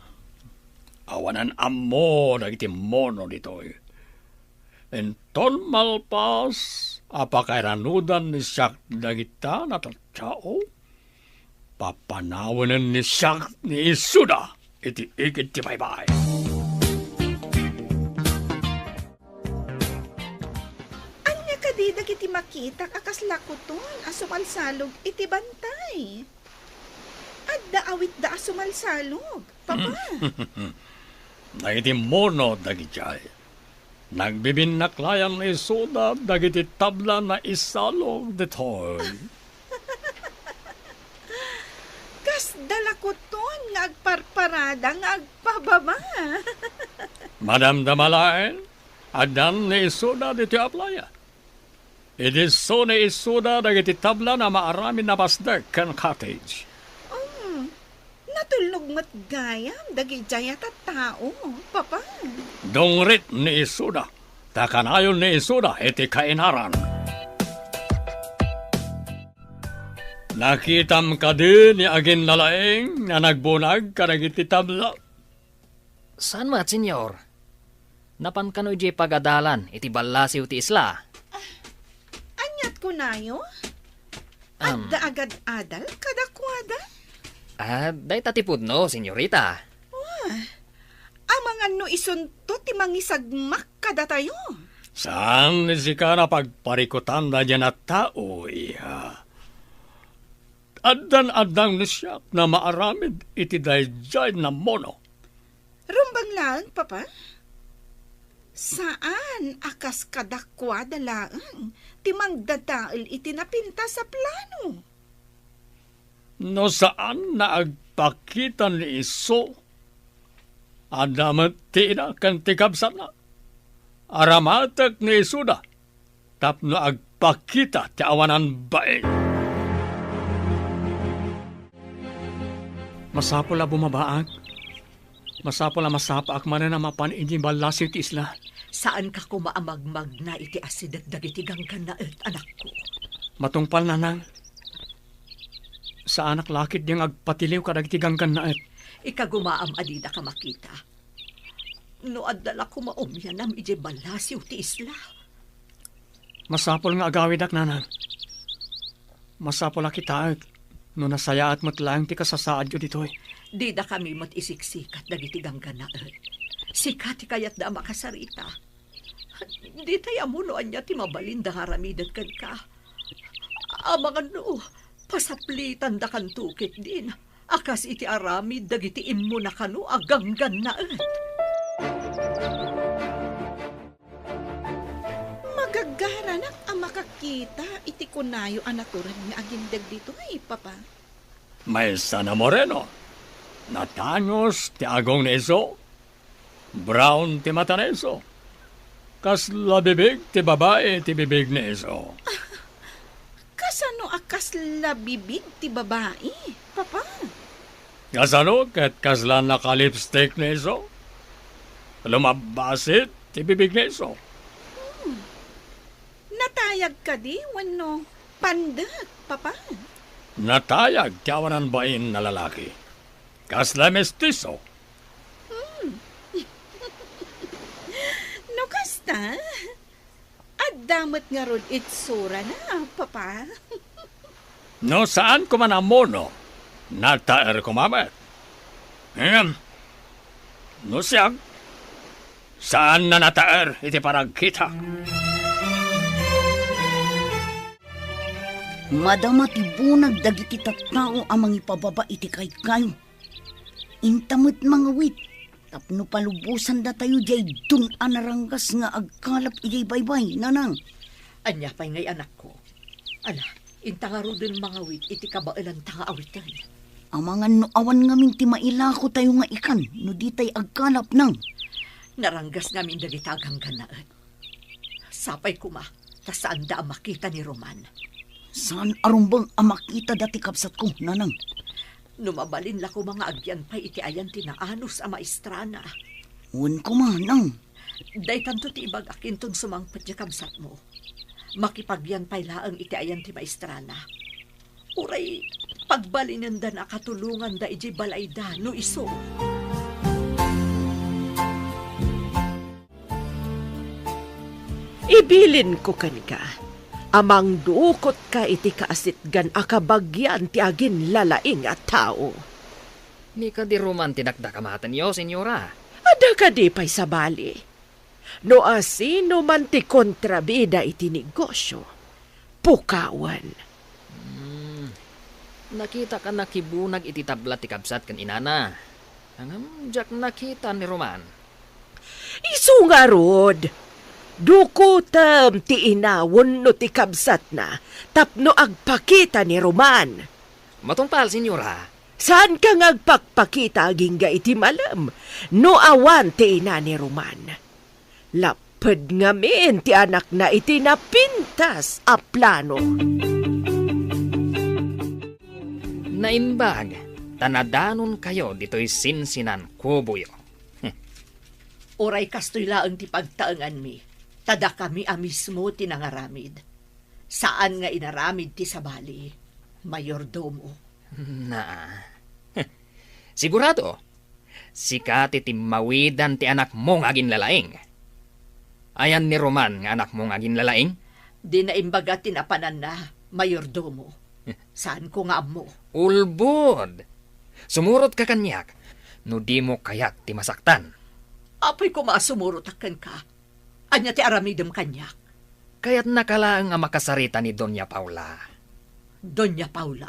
Awanan ammo dagiti mono ditoy. Inton malpas a pakairanudan ni siak dagita a tattao, papanawenen ni siak ni Isuda iti igid ti baybay. Ania kadi dagiti makitak a kasla kuton a sumalsalog iti bantay? Adda awitda a sumalsalog, Papa. Dagiti mono dagidiay. Nagbibinnaklayan ni Isuda dagiti tabla nga isalog ditoy. Kasda la kuton nga agparparada nga agpababa. Madamdama laeng, addan ni Isuda ditoy a playa. Idi isu ni Isuda dagiti tabla nga maaramid a pasdek ken cottage. Um, natulnog met gayam dagidiay a tattao, Papa. Dungrit ni Isuda, ta kanayon ni Isuda iti kainaran. Nakitam kadi ni aginnalaing nga nagbunag kadagiti tabla? Saan met, Señor. Napan kano idiay pagadalan iti ballasiw ti isla? Ah, aniat kunayo? Am. Adda agad-adal kadakuada? Ah, dayta ti pudno, señorita. Wah, amangan no isunto ti mangisagmak kadatayo. Saan ni sika a pagparikutan daydiay a tao, iha? Addan-addang ni siak nga maaramid iti daydiay a mono. Rumbeng laeng, Papa. Saan a kas kadakuada laeng ti mangdadael iti napintas a plano. No saan nga agpakita ni isu, adda met ti ina ken ti kabsatna. Aramatek ni isuda tapno agpakita ti awanan bain. Masapul a bumabaak. Masapul a masapaak manen a mapan idiay ballasiw ti isla. Saanka koma a magmagna iti asideg dagiti ganggannaet, anakko. Matungpal, nanang. Saanak la ketdi nga agpatiliw kadagiti ganggannaet. Ikagumaam a didak a makita. No adda la koma umianam idiay ballasiw ti isla. Masapul nga agawidak, nanang. Masapul a kitaek. No nasayaat met laeng ti kasasaadyo ditoy. Didakami met isiksikat dagiti ganggannaet. Sika ti kayatda a makasarita. Ditay ammo no ania ti mabalinda nga aramiden kenka. Amangan no, pasaplitandakanto ketdin a kas iti aramid dagiti immuna kano a ganggannaet. Magagaranak a makakita iti kunayo a natured nga agindeg ditoy, Papa. Maysa a moreno. Natangos ti agong ni isu. Brown ti mata ni isu. Kasla bibig ti babai ti bibig ni isu. Kasano a kasla bibig ti babai, Papa? Kasano ket kasla nakalipstick ni isu? Lumabbasit ti bibig ni isu. Hmm. Natayag kadi wenno pandek, Papa? Natayag ti awanan bain a lalaki. Kasla mestiso. Hmm. No kasta, adda met ngarud itsurana, Papa. No saan koma a ammo, no, nataer koma met. Ngem, no siak, saan a nataer iti panagkita. Madama ti bunag dagiti tattao a mangipababa iti kaykayo. Inta met mangawit tapno palubosandatayo diay dun a naranggas nga agkalap idiay baybay, Nanang. Ania pay ngay, anakko? Ala, inta ngaruden mangawit iti kabaelanta nga awiten. Amangan no awan ngamin ti mailakotayo nga ikan no ditay agkalap, Nang. Naranggas ngamin dagita a ganggannaet. Sapay koma ta saanda a makita ni Roman. Saan a rumbeng a makitada ti kabsatko, Nanang. No mabalin la koma nga agyan pay iti ayan ti naanus a maestrana. Wen koma, Nang. Daytanto ti ibagak inton sumangpet ti kabsatmo. Makipagyan pay laeng iti ayan ti maestrana. Uray pagbalinendana a katulonganda idiay balayda no isu. Ibilinko kenka a mangdukotka iti kaasitgan a kabagian ti aginlalaing a tao. Ni kadi Roman ti dakdakamatenyo, Senyora? Adda kadi pay sabali? No asino man ti kontrabida iti negosio, pukawen. Hmm. Nakitak a nakibunag iti tabla ti kabsat ken inana. Ngem diak nakita ni Roman. Isu ngarud, dukotem ti ina wenno ti kabsatna tapno agpakita ni Roman. Matungpal, Senyora. Saanka nga agpakpakita agingga iti malem no awan ti ina ni Roman. Lapped ngamin ti anakna iti napintas a plano. Naimbag ta nadanonkayo ditoy sinsinan kuboyo. Uray kastoy laeng ti pagtaenganmi, ta dakami a mismo ti nangaramid. Saan nga inaramid ti sabali, mayordomo. Naa. Sigurado, sika ti timmawidan ti anakmo nga aginlalaing. Ayan ni Roman nga anakmo nga aginlalaing? Di naimbaga ti napananna, mayordomo. Saanko nga ammo. Ulbod! Sumurotka kaniak no dimo kayat ti masaktan. Apay koma a sumurotak kenka. Ania ti aramidem kaniak? Kayatnaka laeng a makasarita ni Doña Paula. Doña Paula?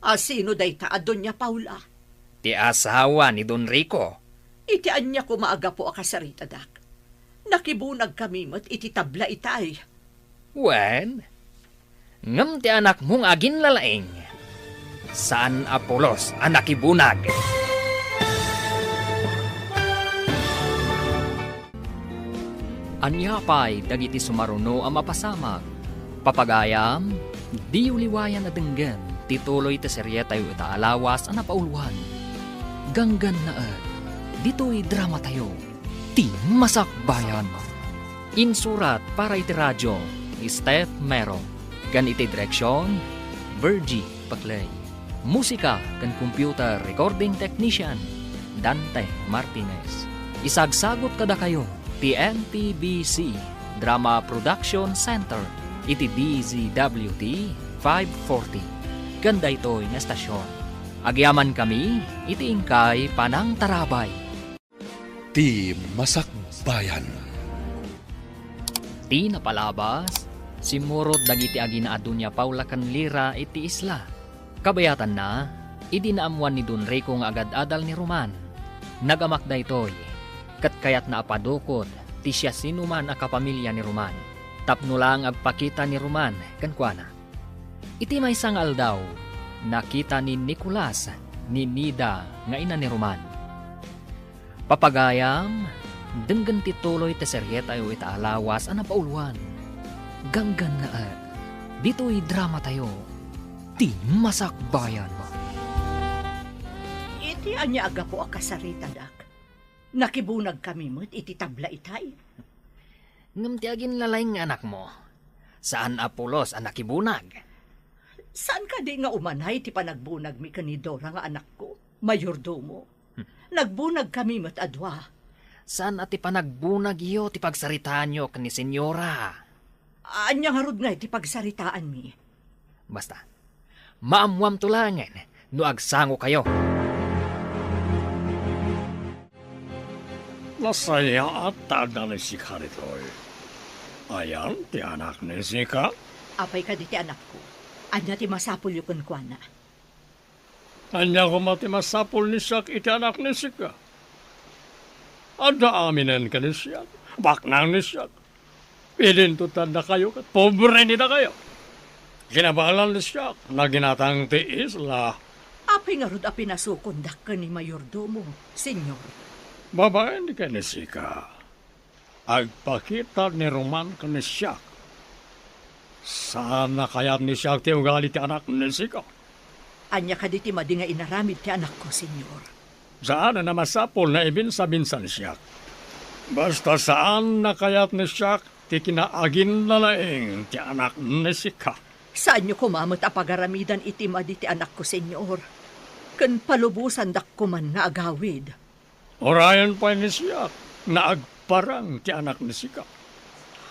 A sino dayta a Doña Paula? Ti asawa ni Don Rico. Iti ania koma a gapu a kasaritadak? Nakibunagkami met iti tabla itay. Wen, ngem ti anakmo nga aginlalaing, saan a pulos a nakibunag. Ania pay dagiti sumaruno a mapasamak? Papagayam, diyo liwayan a denggen ti tuloy ti serietayo ita a lawas a napauluan. Ganggannaet, ditoy dramatayo, ti Masakbayan. Insurat para iti radio ni Steph Mero, ken iti direksion, Virgie Paclay. Musika ken computer recording technician, Dante Martinez. Isagsagut kadakayo ti N P B C Drama Production Center iti D Z W T five forty. ken daytoy nga estasion. Agyamankami iti inkay panangtarabay. Ti Masakbayan. Ti napalabas, simmurot dagiti agina a Doña Paula ken Lira iti isla. Kabayatanna, idi naammuan ni Don Rico nga agad-adal ni Roman, nagamak daytoy, ket kayatna a padukot ti siasinoman a kapamilya ni Roman, tapno laeng agpakita ni Roman kenkuana. Iti maysa nga aldaw, nakita ni Nicolas ni Nida nga ina ni Roman. Papagayam, denggen ti tuloy ti serietayo ita a lawas a napauluan. Ganggannaet, ditoy dramatayo, Ti Masakbayan. Iti ania a gapu a kasaritadak? Nakibunagkami met iti tabla itay. Ngem ti aginlalaing nga anakmo, saan a pulos a nakibunag. Saan kadi nga umanay ti panagbunagmi ken ni Dora nga anakko, mayordomo? Hmm. Nagbunagkami met a dua. Saan a ti panagbunagyo ti pagsaritaanyo ken ni Senyora? Ania ngarud ngay ti pagsaritaanmi? Basta, maammuamto laengen no agsangokayo. Nasayaat ta adda ni Sika ditoy. Ayan ti anak ni Sika? Apay kadi ti anakko? Ania ti masapulyo kenkuana? Ania koma ti masapul ni siak iti anak ni Sika? Adda aminen ken ni siak. Baknang ni siak. Idinto ti addakayo ket pobre ni dakayo. Kinabalan ni siak, naginatang ti isla. Apay ngarud a pinasukondak ken ni mayordomo, Señor? Babaen ken ni Sika. Agpakita ni Roman ken ni siak. Saan a kayat ni siak ti ugali ti anak ni Sika. Ania kadi ti madi nga inaramid ti anakko, Señor? Saan a masapul nga ibinsa-binsa ni siak. Basta saan a kayat ni siak ti kinaaginlalaing ti anak ni Sika. Saanyo koma met a pagaramidan iti madi ti anakko, Señor. Ken palubosandak koman nga agawid. Urayen pay ni siak nga agparang ti anak ni Sika.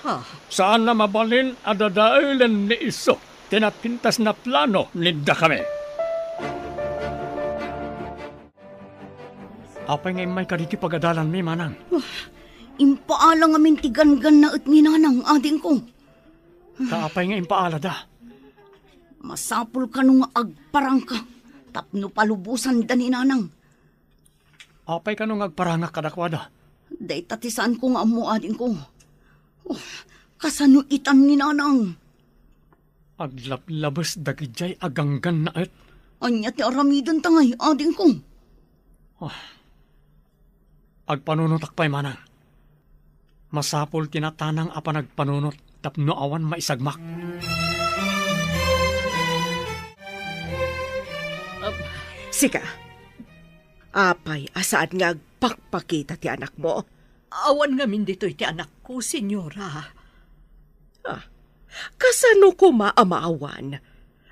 Ha? Saan a mabalin a dadaelen ni isu ti napintas a plano ni dakami. Apay nga immay kaditi pagadalanmi, manang? Ah, impaala ngamin ti ganggannaet ni nanang, adingko. Ta apay nga impaalada? Masapul kano nga agparangka tapno palubosanda ni nanang. Apay kano nga agparangak kadakuada? Dayta ti saanko nga ammo, adingko. Oh, kasano itan ni nanang? Aglablabes dagidiay a ganggannaet. Ania ti aramidenta ngay, adingko? Ah. Agpanunotak pay, manang. Masapul ti natanang a panagpanunot tapno awan maisagmak. Ap- Sika, apay a saan nga agpakpakita ti anakmo? Awan ngamin ditoy ti anakko, Señora. Ah, kasano koma a maawan?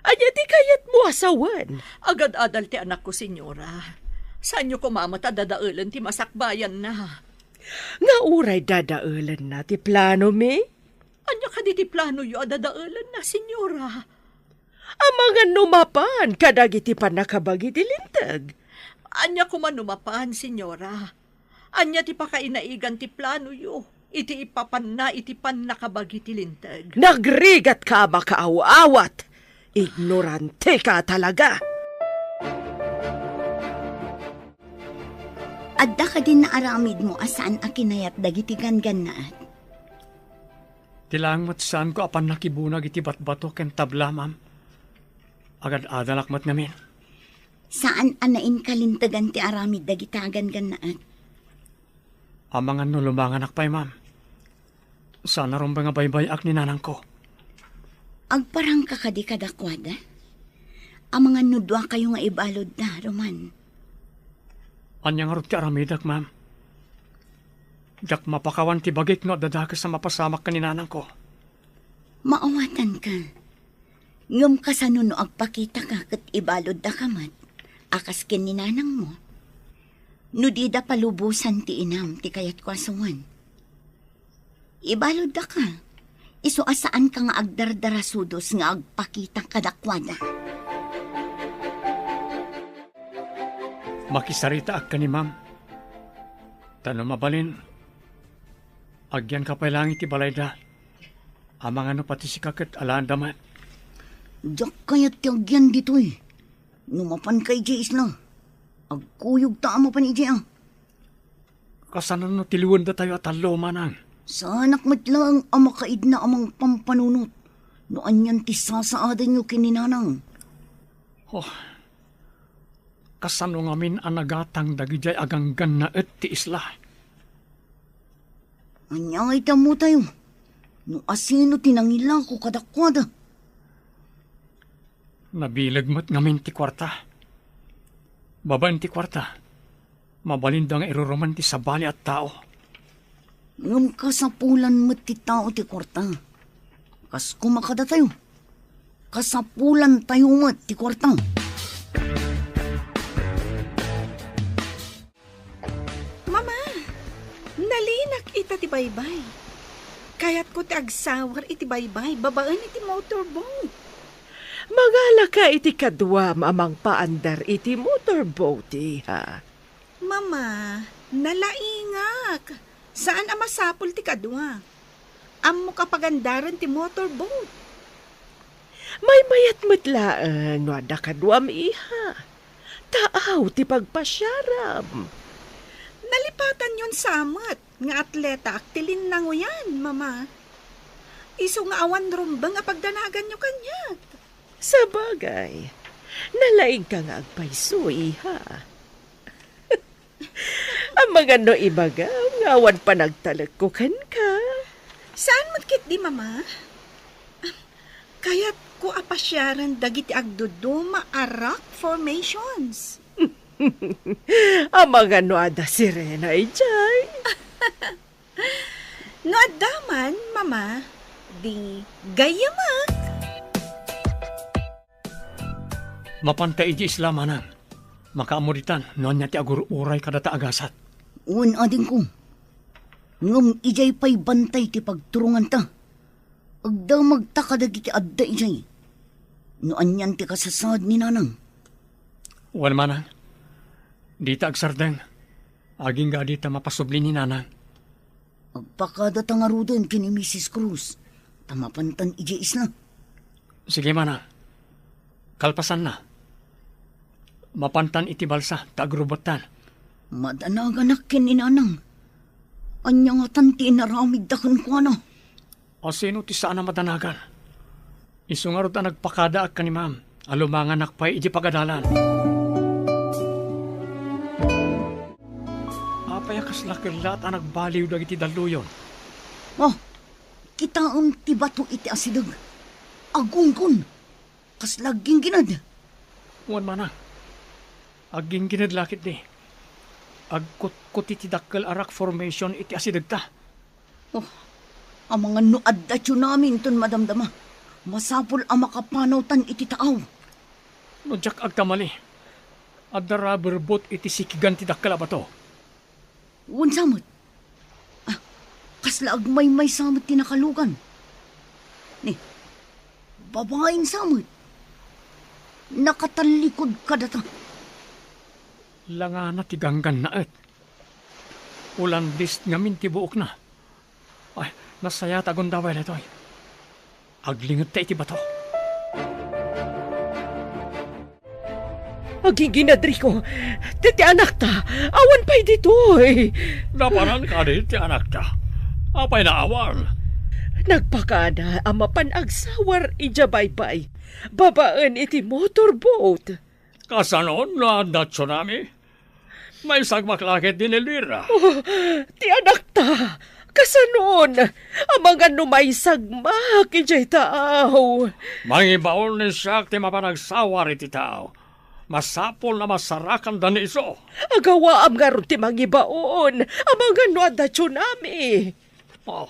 Ania ti kayatmo a sawen? Agad-adal ti anakko, Señora. Saanyo koma met a dadaelen ti masakbayanna. Nga uray dadaelenna ti planomi? Ania kadi ti planoyo a dadaelenna, Señora? Amangan no mapan kadagiti pannakabagi ti Linteg. Ania koma no mapan, Señora? Ania ti pakainaigan ti planoyo iti ipapanna iti pannakabagi ti Linteg? Nagrigatka a makaaw-awat! Ignoranteka talaga! Adda kadin naaramidmo a saan a kinayat dagiti ganggannaet? Ti laeng met saanko a pannakibunag iti batbato ken tabla, ma'am. Agad-adalak met ngamin. Saan a nainkalintegan ti aramid dagita a ganggannaet. Amangan no lumanganak pay, ma'am. Saan a rumbeng a baybay-ak ni nanangko. Agparangka kadi kadakuada? Amangan no duakayo nga ibaludda, Roman. Ania ngarud ti aramidek, ma'am? Diak mapakawan ti bagik no adda dakes a mapasamak ken ni nanangko. Maawatanka. Ngem kasano no agpakitaka ket ibaluddaka met, a kas ken ni nanangmo? No dida palubosan ti inam ti kayatko a sawen. Ibaluddaka, isu a saanka nga agdardarasudos nga agpakita kadakuada. Makisaritaak ken ni Ma'am. Ta no mabalin, agyanka pay laeng iti balayda. Amangan no pati sika ket alaenda met. Diak kayat ti agyan ditoy. No mapanka idiay isla, agkuyogta a mapan idiay, a. Kasano no tiliwendatayo a tallo, manang? Saanak met laeng a makaidna a mangpampanunot no anian ti sasaadanyo ken ni nanang. Oh, kasano ngamin a nagatang dagidiay a ganggannaet ti isla? Ania ngay ti ammotayo no asino ti nangilako kadakuada? Nabileg met ngamin ti kuarta. Babaen ti kuarta, mabalinda nga iruruman ti sabali a tao. Ngem kasapulan met ti tao ti kuarta. Kas koma kadatayo, kasapulantayo met ti kuarta. Mama, nalinak ita ti baybay. Kayatko ti agsawar iti baybay babaen iti motorboat. Mangalaka iti kaduam a mangpaandar iti motorboat, iha. Mama, nalaingak. Saan a masapul ti kadua. Ammok a pagandaren ti motorboat. Maymayat met laeng no adda kaduam, iha. Taaw ti pagpasiaram. Nalipatanyon sa met nga atletaak ti linnangoyan, Mama. Isu nga awan rumbeng a pagdanaganyo kaniak. Sabagay, nalaingka nga agpayso, iha. Amangan no ibagam nga awan panagtalekko kenka. Saan met ketdi, Mama? Kayatko a pasiaren dagiti agduduma a rock formations. Amangan no adda sirena idiay. No adda man, Mama, di gayyamek. Mapanta idiay isla, manang. Makaammo ditan no ania ti agur-uray kadata a gasat. Wen, adingko. Ngem idiay pay bantay ti pagturonganta. Agdamagta kadagiti adda idiay. No anian ti kasasaad ni nanang. Wen, manang. Dita agsardeng. Agingga dita mapasubli ni nanang. Agpakadata ngaruden ken ni Misis Cruz, ta mapantan idiay isla. Sige, manang. Kalpasanna, mapantan iti balsa ta agrubettan. Madanaganak ken ni nanang. Ania ngatan ti inaramidda kenkuana? Asino ti saan a madanagan? Isu ngarud a nagpakadaak ken ni Ma'am a lumanganak pay iti pagadalan. Apay a kasla kellaat a nagbaliw dagiti dalluyon? Oh, kitaem ti bato iti asideg. Agunggon. Kasla agginggined. Wen, manang. Agginggined la ketdi. Agkutkuti ti dakkel a rock formation iti asidegta. Oh, amangan no adda tsunami inton madamdama, masapul a makapanawtan iti taaw. No diak agkamali, adda rubber boat iti sikigan ti dakkel a bato. Wen sa met. Ah, kasla agmaymaysa met ti nakalugan. Ni, babainsa met. Nakatallikud kadata. Langana ti ganggannaet. Ulandis ngamin ti buokna. Ay, nasayaat a gundaway daytoy. Aglingedta iti bato. Agiginadriko, ti, ti anakta, awan pay ditoy. Napanan kadi ti anakta? Apay naawan? Nagpakada a mapan agsawar idiay baybay, babaen iti motorboat. Kasanon no adda tsunami? Maisagmak la ketdi ni Lira. Oh, ti anakta, kasanon? Amangan no maisagmak idiay taaw. Mangibaon ni siak ti mapan agsawar iti taaw. Masapul a masarakanda ni isu. Agawaam ngarud ti mangibaon. Amangan no adda tsunami. Oh,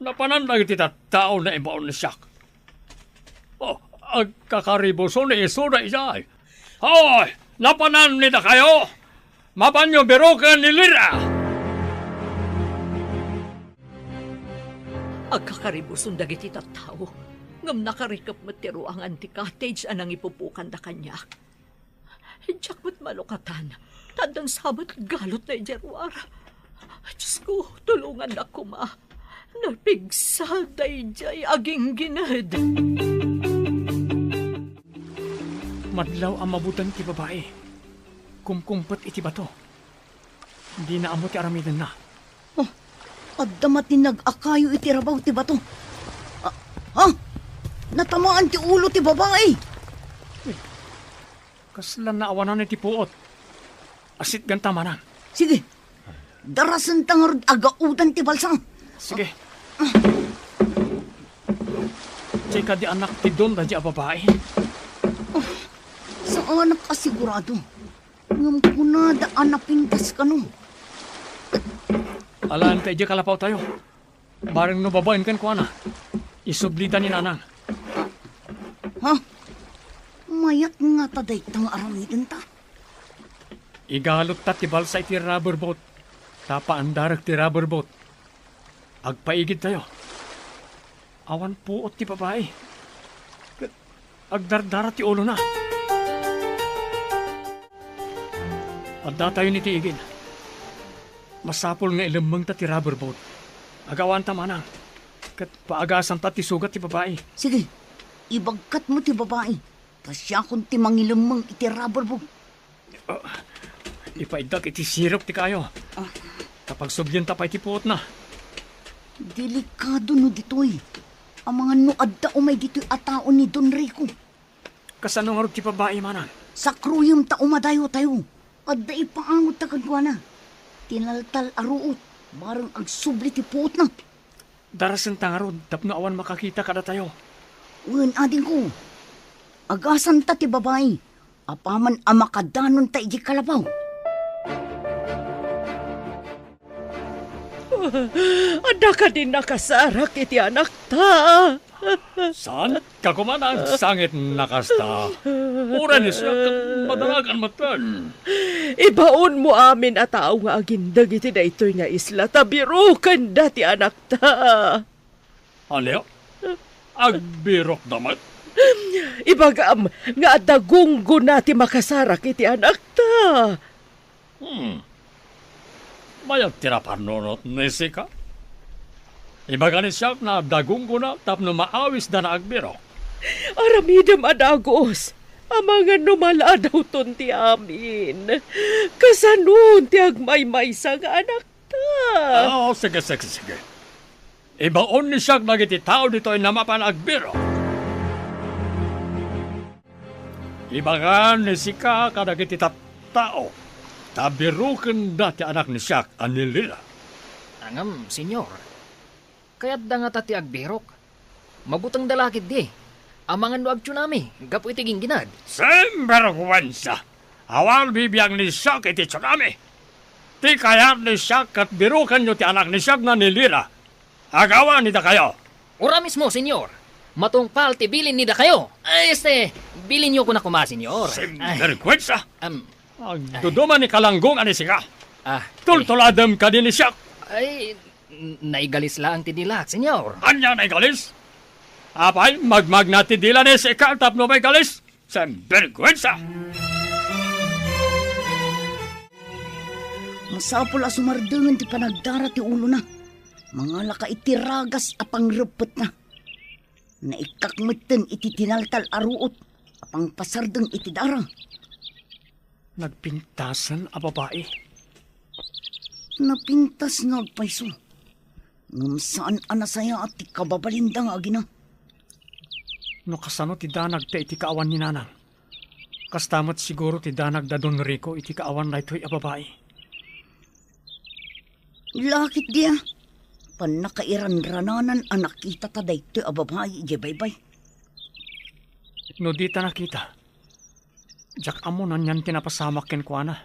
napanan dagiti tattao naibaon ni siak. Oh, agkakaribuso ni isuda idiay. Hoy, napanan ni dakayo? Mapanyo biroken ni Lira! Agkakaribuson dagiti tattao, ngem nakarikep met ti ruangan ti cottage a nangipupokanda kaniak. Diak met malukatan, ta addan sa met galotna idiay ruar. Diosko, tulongannak koma. Napigsa daydiay aginggined. Madlaw a mabuteng ti babai. Kumkumpet iti bato. Dina ammo ti aramidenna. Oh, adda matinag a kayo iti rabaw ti bato. Ah, ah! Natamaan ti ulo ti babai. Kasla naawanan iti puot. Asitganta, manang. Sige. Darasenta ngarud a gaodan ti balsa. Sige. Diay kadi anak ti don daydiay a babai? Oh, saanak a sigurado. Ngem kunada a napintas kano. Alaenta idiay kalapawtayo. Bareng no babaen kenkuana, isublida ni nanang. Ha? Mayat ngata dayta nga aramidenta? Igalotta ti balsa iti rubber boat. Ta paandarek ti rubber boat. Agpaigidtayo. Awan puot ti babai. Ket agdardara ti ulona. Addatayon iti igid. Masapul nga ilemmengta ti rubber boat. Agawanta, manang. Ket paagasanta ti sugat ti babai. Sige, ibagkatmo ti babai. Ta siakon ti mangilemmeng iti rubber boat. Ah, ipaiddak iti sirop ti kayo. Ah. Ta pagsublienta pay ti puotna. Delikado no ditoy. Amangan no adda umay ditoy a tao ni Don Rico. Kasano ngarud ti babai, manang? Sakruyem ta umadayotayo. Adda ipaangotta kenkuana. Tinaltal a ruot, bareng agsubli ti puotna. Darasenta ngarud tapno awan makakita kadatayo. Wen, adingko. Agasanta ti babai. Apaman a makadanonta idiay kalapaw. Adda kadi nakasarak iti anakta? Saan? Kakuman a nagsangit na kasta. Uray ni siak, madaragan metten. Ibaonmo amin a tao nga agindeg iti daytoy nga isla ta birokenda ti anakta. Ania? Agbirokda met? Ibagam nga adda gunggona ti makasarak iti anakta. Hmm. Mayat ti napanunot ni sika? Ibaga ni siak nga adda gunggona tapno maawisda nga agbirok. Aramidem a dagus. Amangan no maladawton ti amin. Kasanon ti agmaymaysa nga anakta? Ah, sige, sige, sige. Ibaon ni siak dagiti tao ditoy nga mapan agbirok. Ibagan ni sika kadagiti tattao ta birokenda ti anak ni siak a ni Lila. Ngem, Señor, kayatda ngata ti agbirok. Mabutengda la ketdi. Amangan no agtsunami gapu iti gingginad. Sinberguensa! Awan bibiang ni siak iti tsunami. Ti kayat ni siak ket birokenyo ti anak ni siak nga ni Lila. Agawan ni dakayo. Ura mismo, Señor. Matungpal ti bilin ni dakayo. Ay, este, bilinyo koma, Señor. Sinberguensa! Em, Agduduma ni kalanggo nga ni sika. Ah, tultuladem kadi ni siak. Ay, n-, naigalis laeng ti dilak, Señor. Ania naigalis? Apay, magmagna ti dila ni sika tapno maigalis? Sinberguensa! Masapul a sumardengen ti panagdara ti ulona. Mangalaka iti ragas a pangreppetna. Naikkak metten iti tinaltal a ruot a pangpasardeng iti dara. Nagpintasen a babai. Napintas nga agpayso. Ngem saan a nasayaat ti kababalinda nga agina. No kasano ti danagta iti kaawan ni Nanang, kasta met siguro ti danag da Don Rico iti kaawan daytoy a babai. Lakit dia, pannakairanrananan a nakitata daytoy a babai idiay baybay. No dita nakita, diak ammo no anian ti napasamak kenkuana.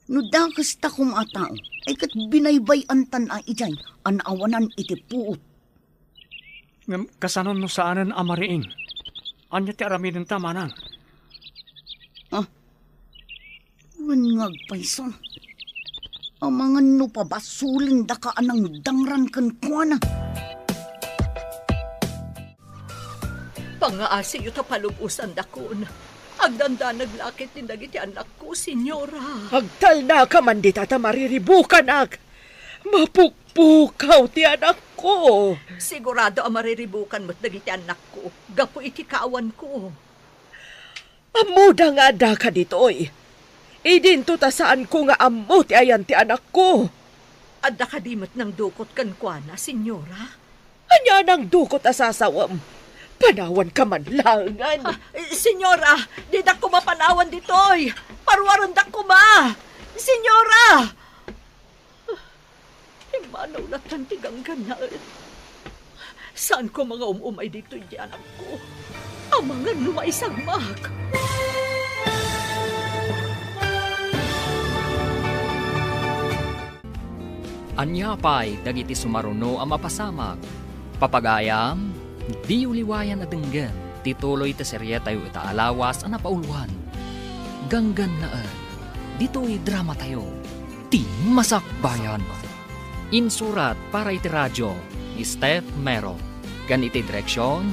No dakes ta koma a tao, ay ket binaybay-antan a idiay a naawanan iti puot. Ngem kasano no saanen a mariing? Ania ti aramidenta, manang? Ah, wen nga agpayso. Amangan no pabasolendaka a nangdangran kenkuana. Pangaasiyo ta palubosandakon. Agdandanag la ketdi dagiti annakko, Senyora. Agtalnaka man dita ta mariribukanak. Mapukpukaw ti anakko. Sigurado a mariribukan met dagiti annakko gapu iti kaawanko. Ammoda nga addaka ditoy. Idinto ta saanko nga ammo ti ayan ti anakko. Adda kadi met nangdukot kenkuana, Senyora? Ania nangdukot a sasawem? Panawanka man laengen. Ah, Senyora, didak koma panawan ditoy. Paruarendak koma. Senyora! Immanaw lattan ti ganggannaet. Saan koma nga um-umay ditoy ti anakko? Amangan no maisagmak. Ania pay dagiti sumaruno a mapasamak? Papagayam, diyo liwayan a denggen ti tuloy ti serietayo ita a lawas a napauluan. Ganggannaet, ditoy dramatayo, ti Masakbayan. Insurat para iti radio ni Steph Mero, ken iti direksion,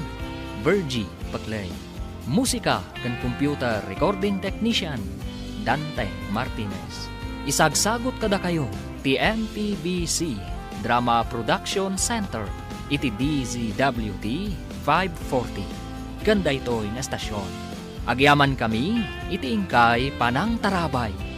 Virgie Paclay. Musika ken computer recording technician, Dante Martinez. Isagsagut kadakayo ti M P B C Drama Production Center iti D Z W T five forty ken daytoy nga estasion. Agyamankami iti inkay panangtarabay.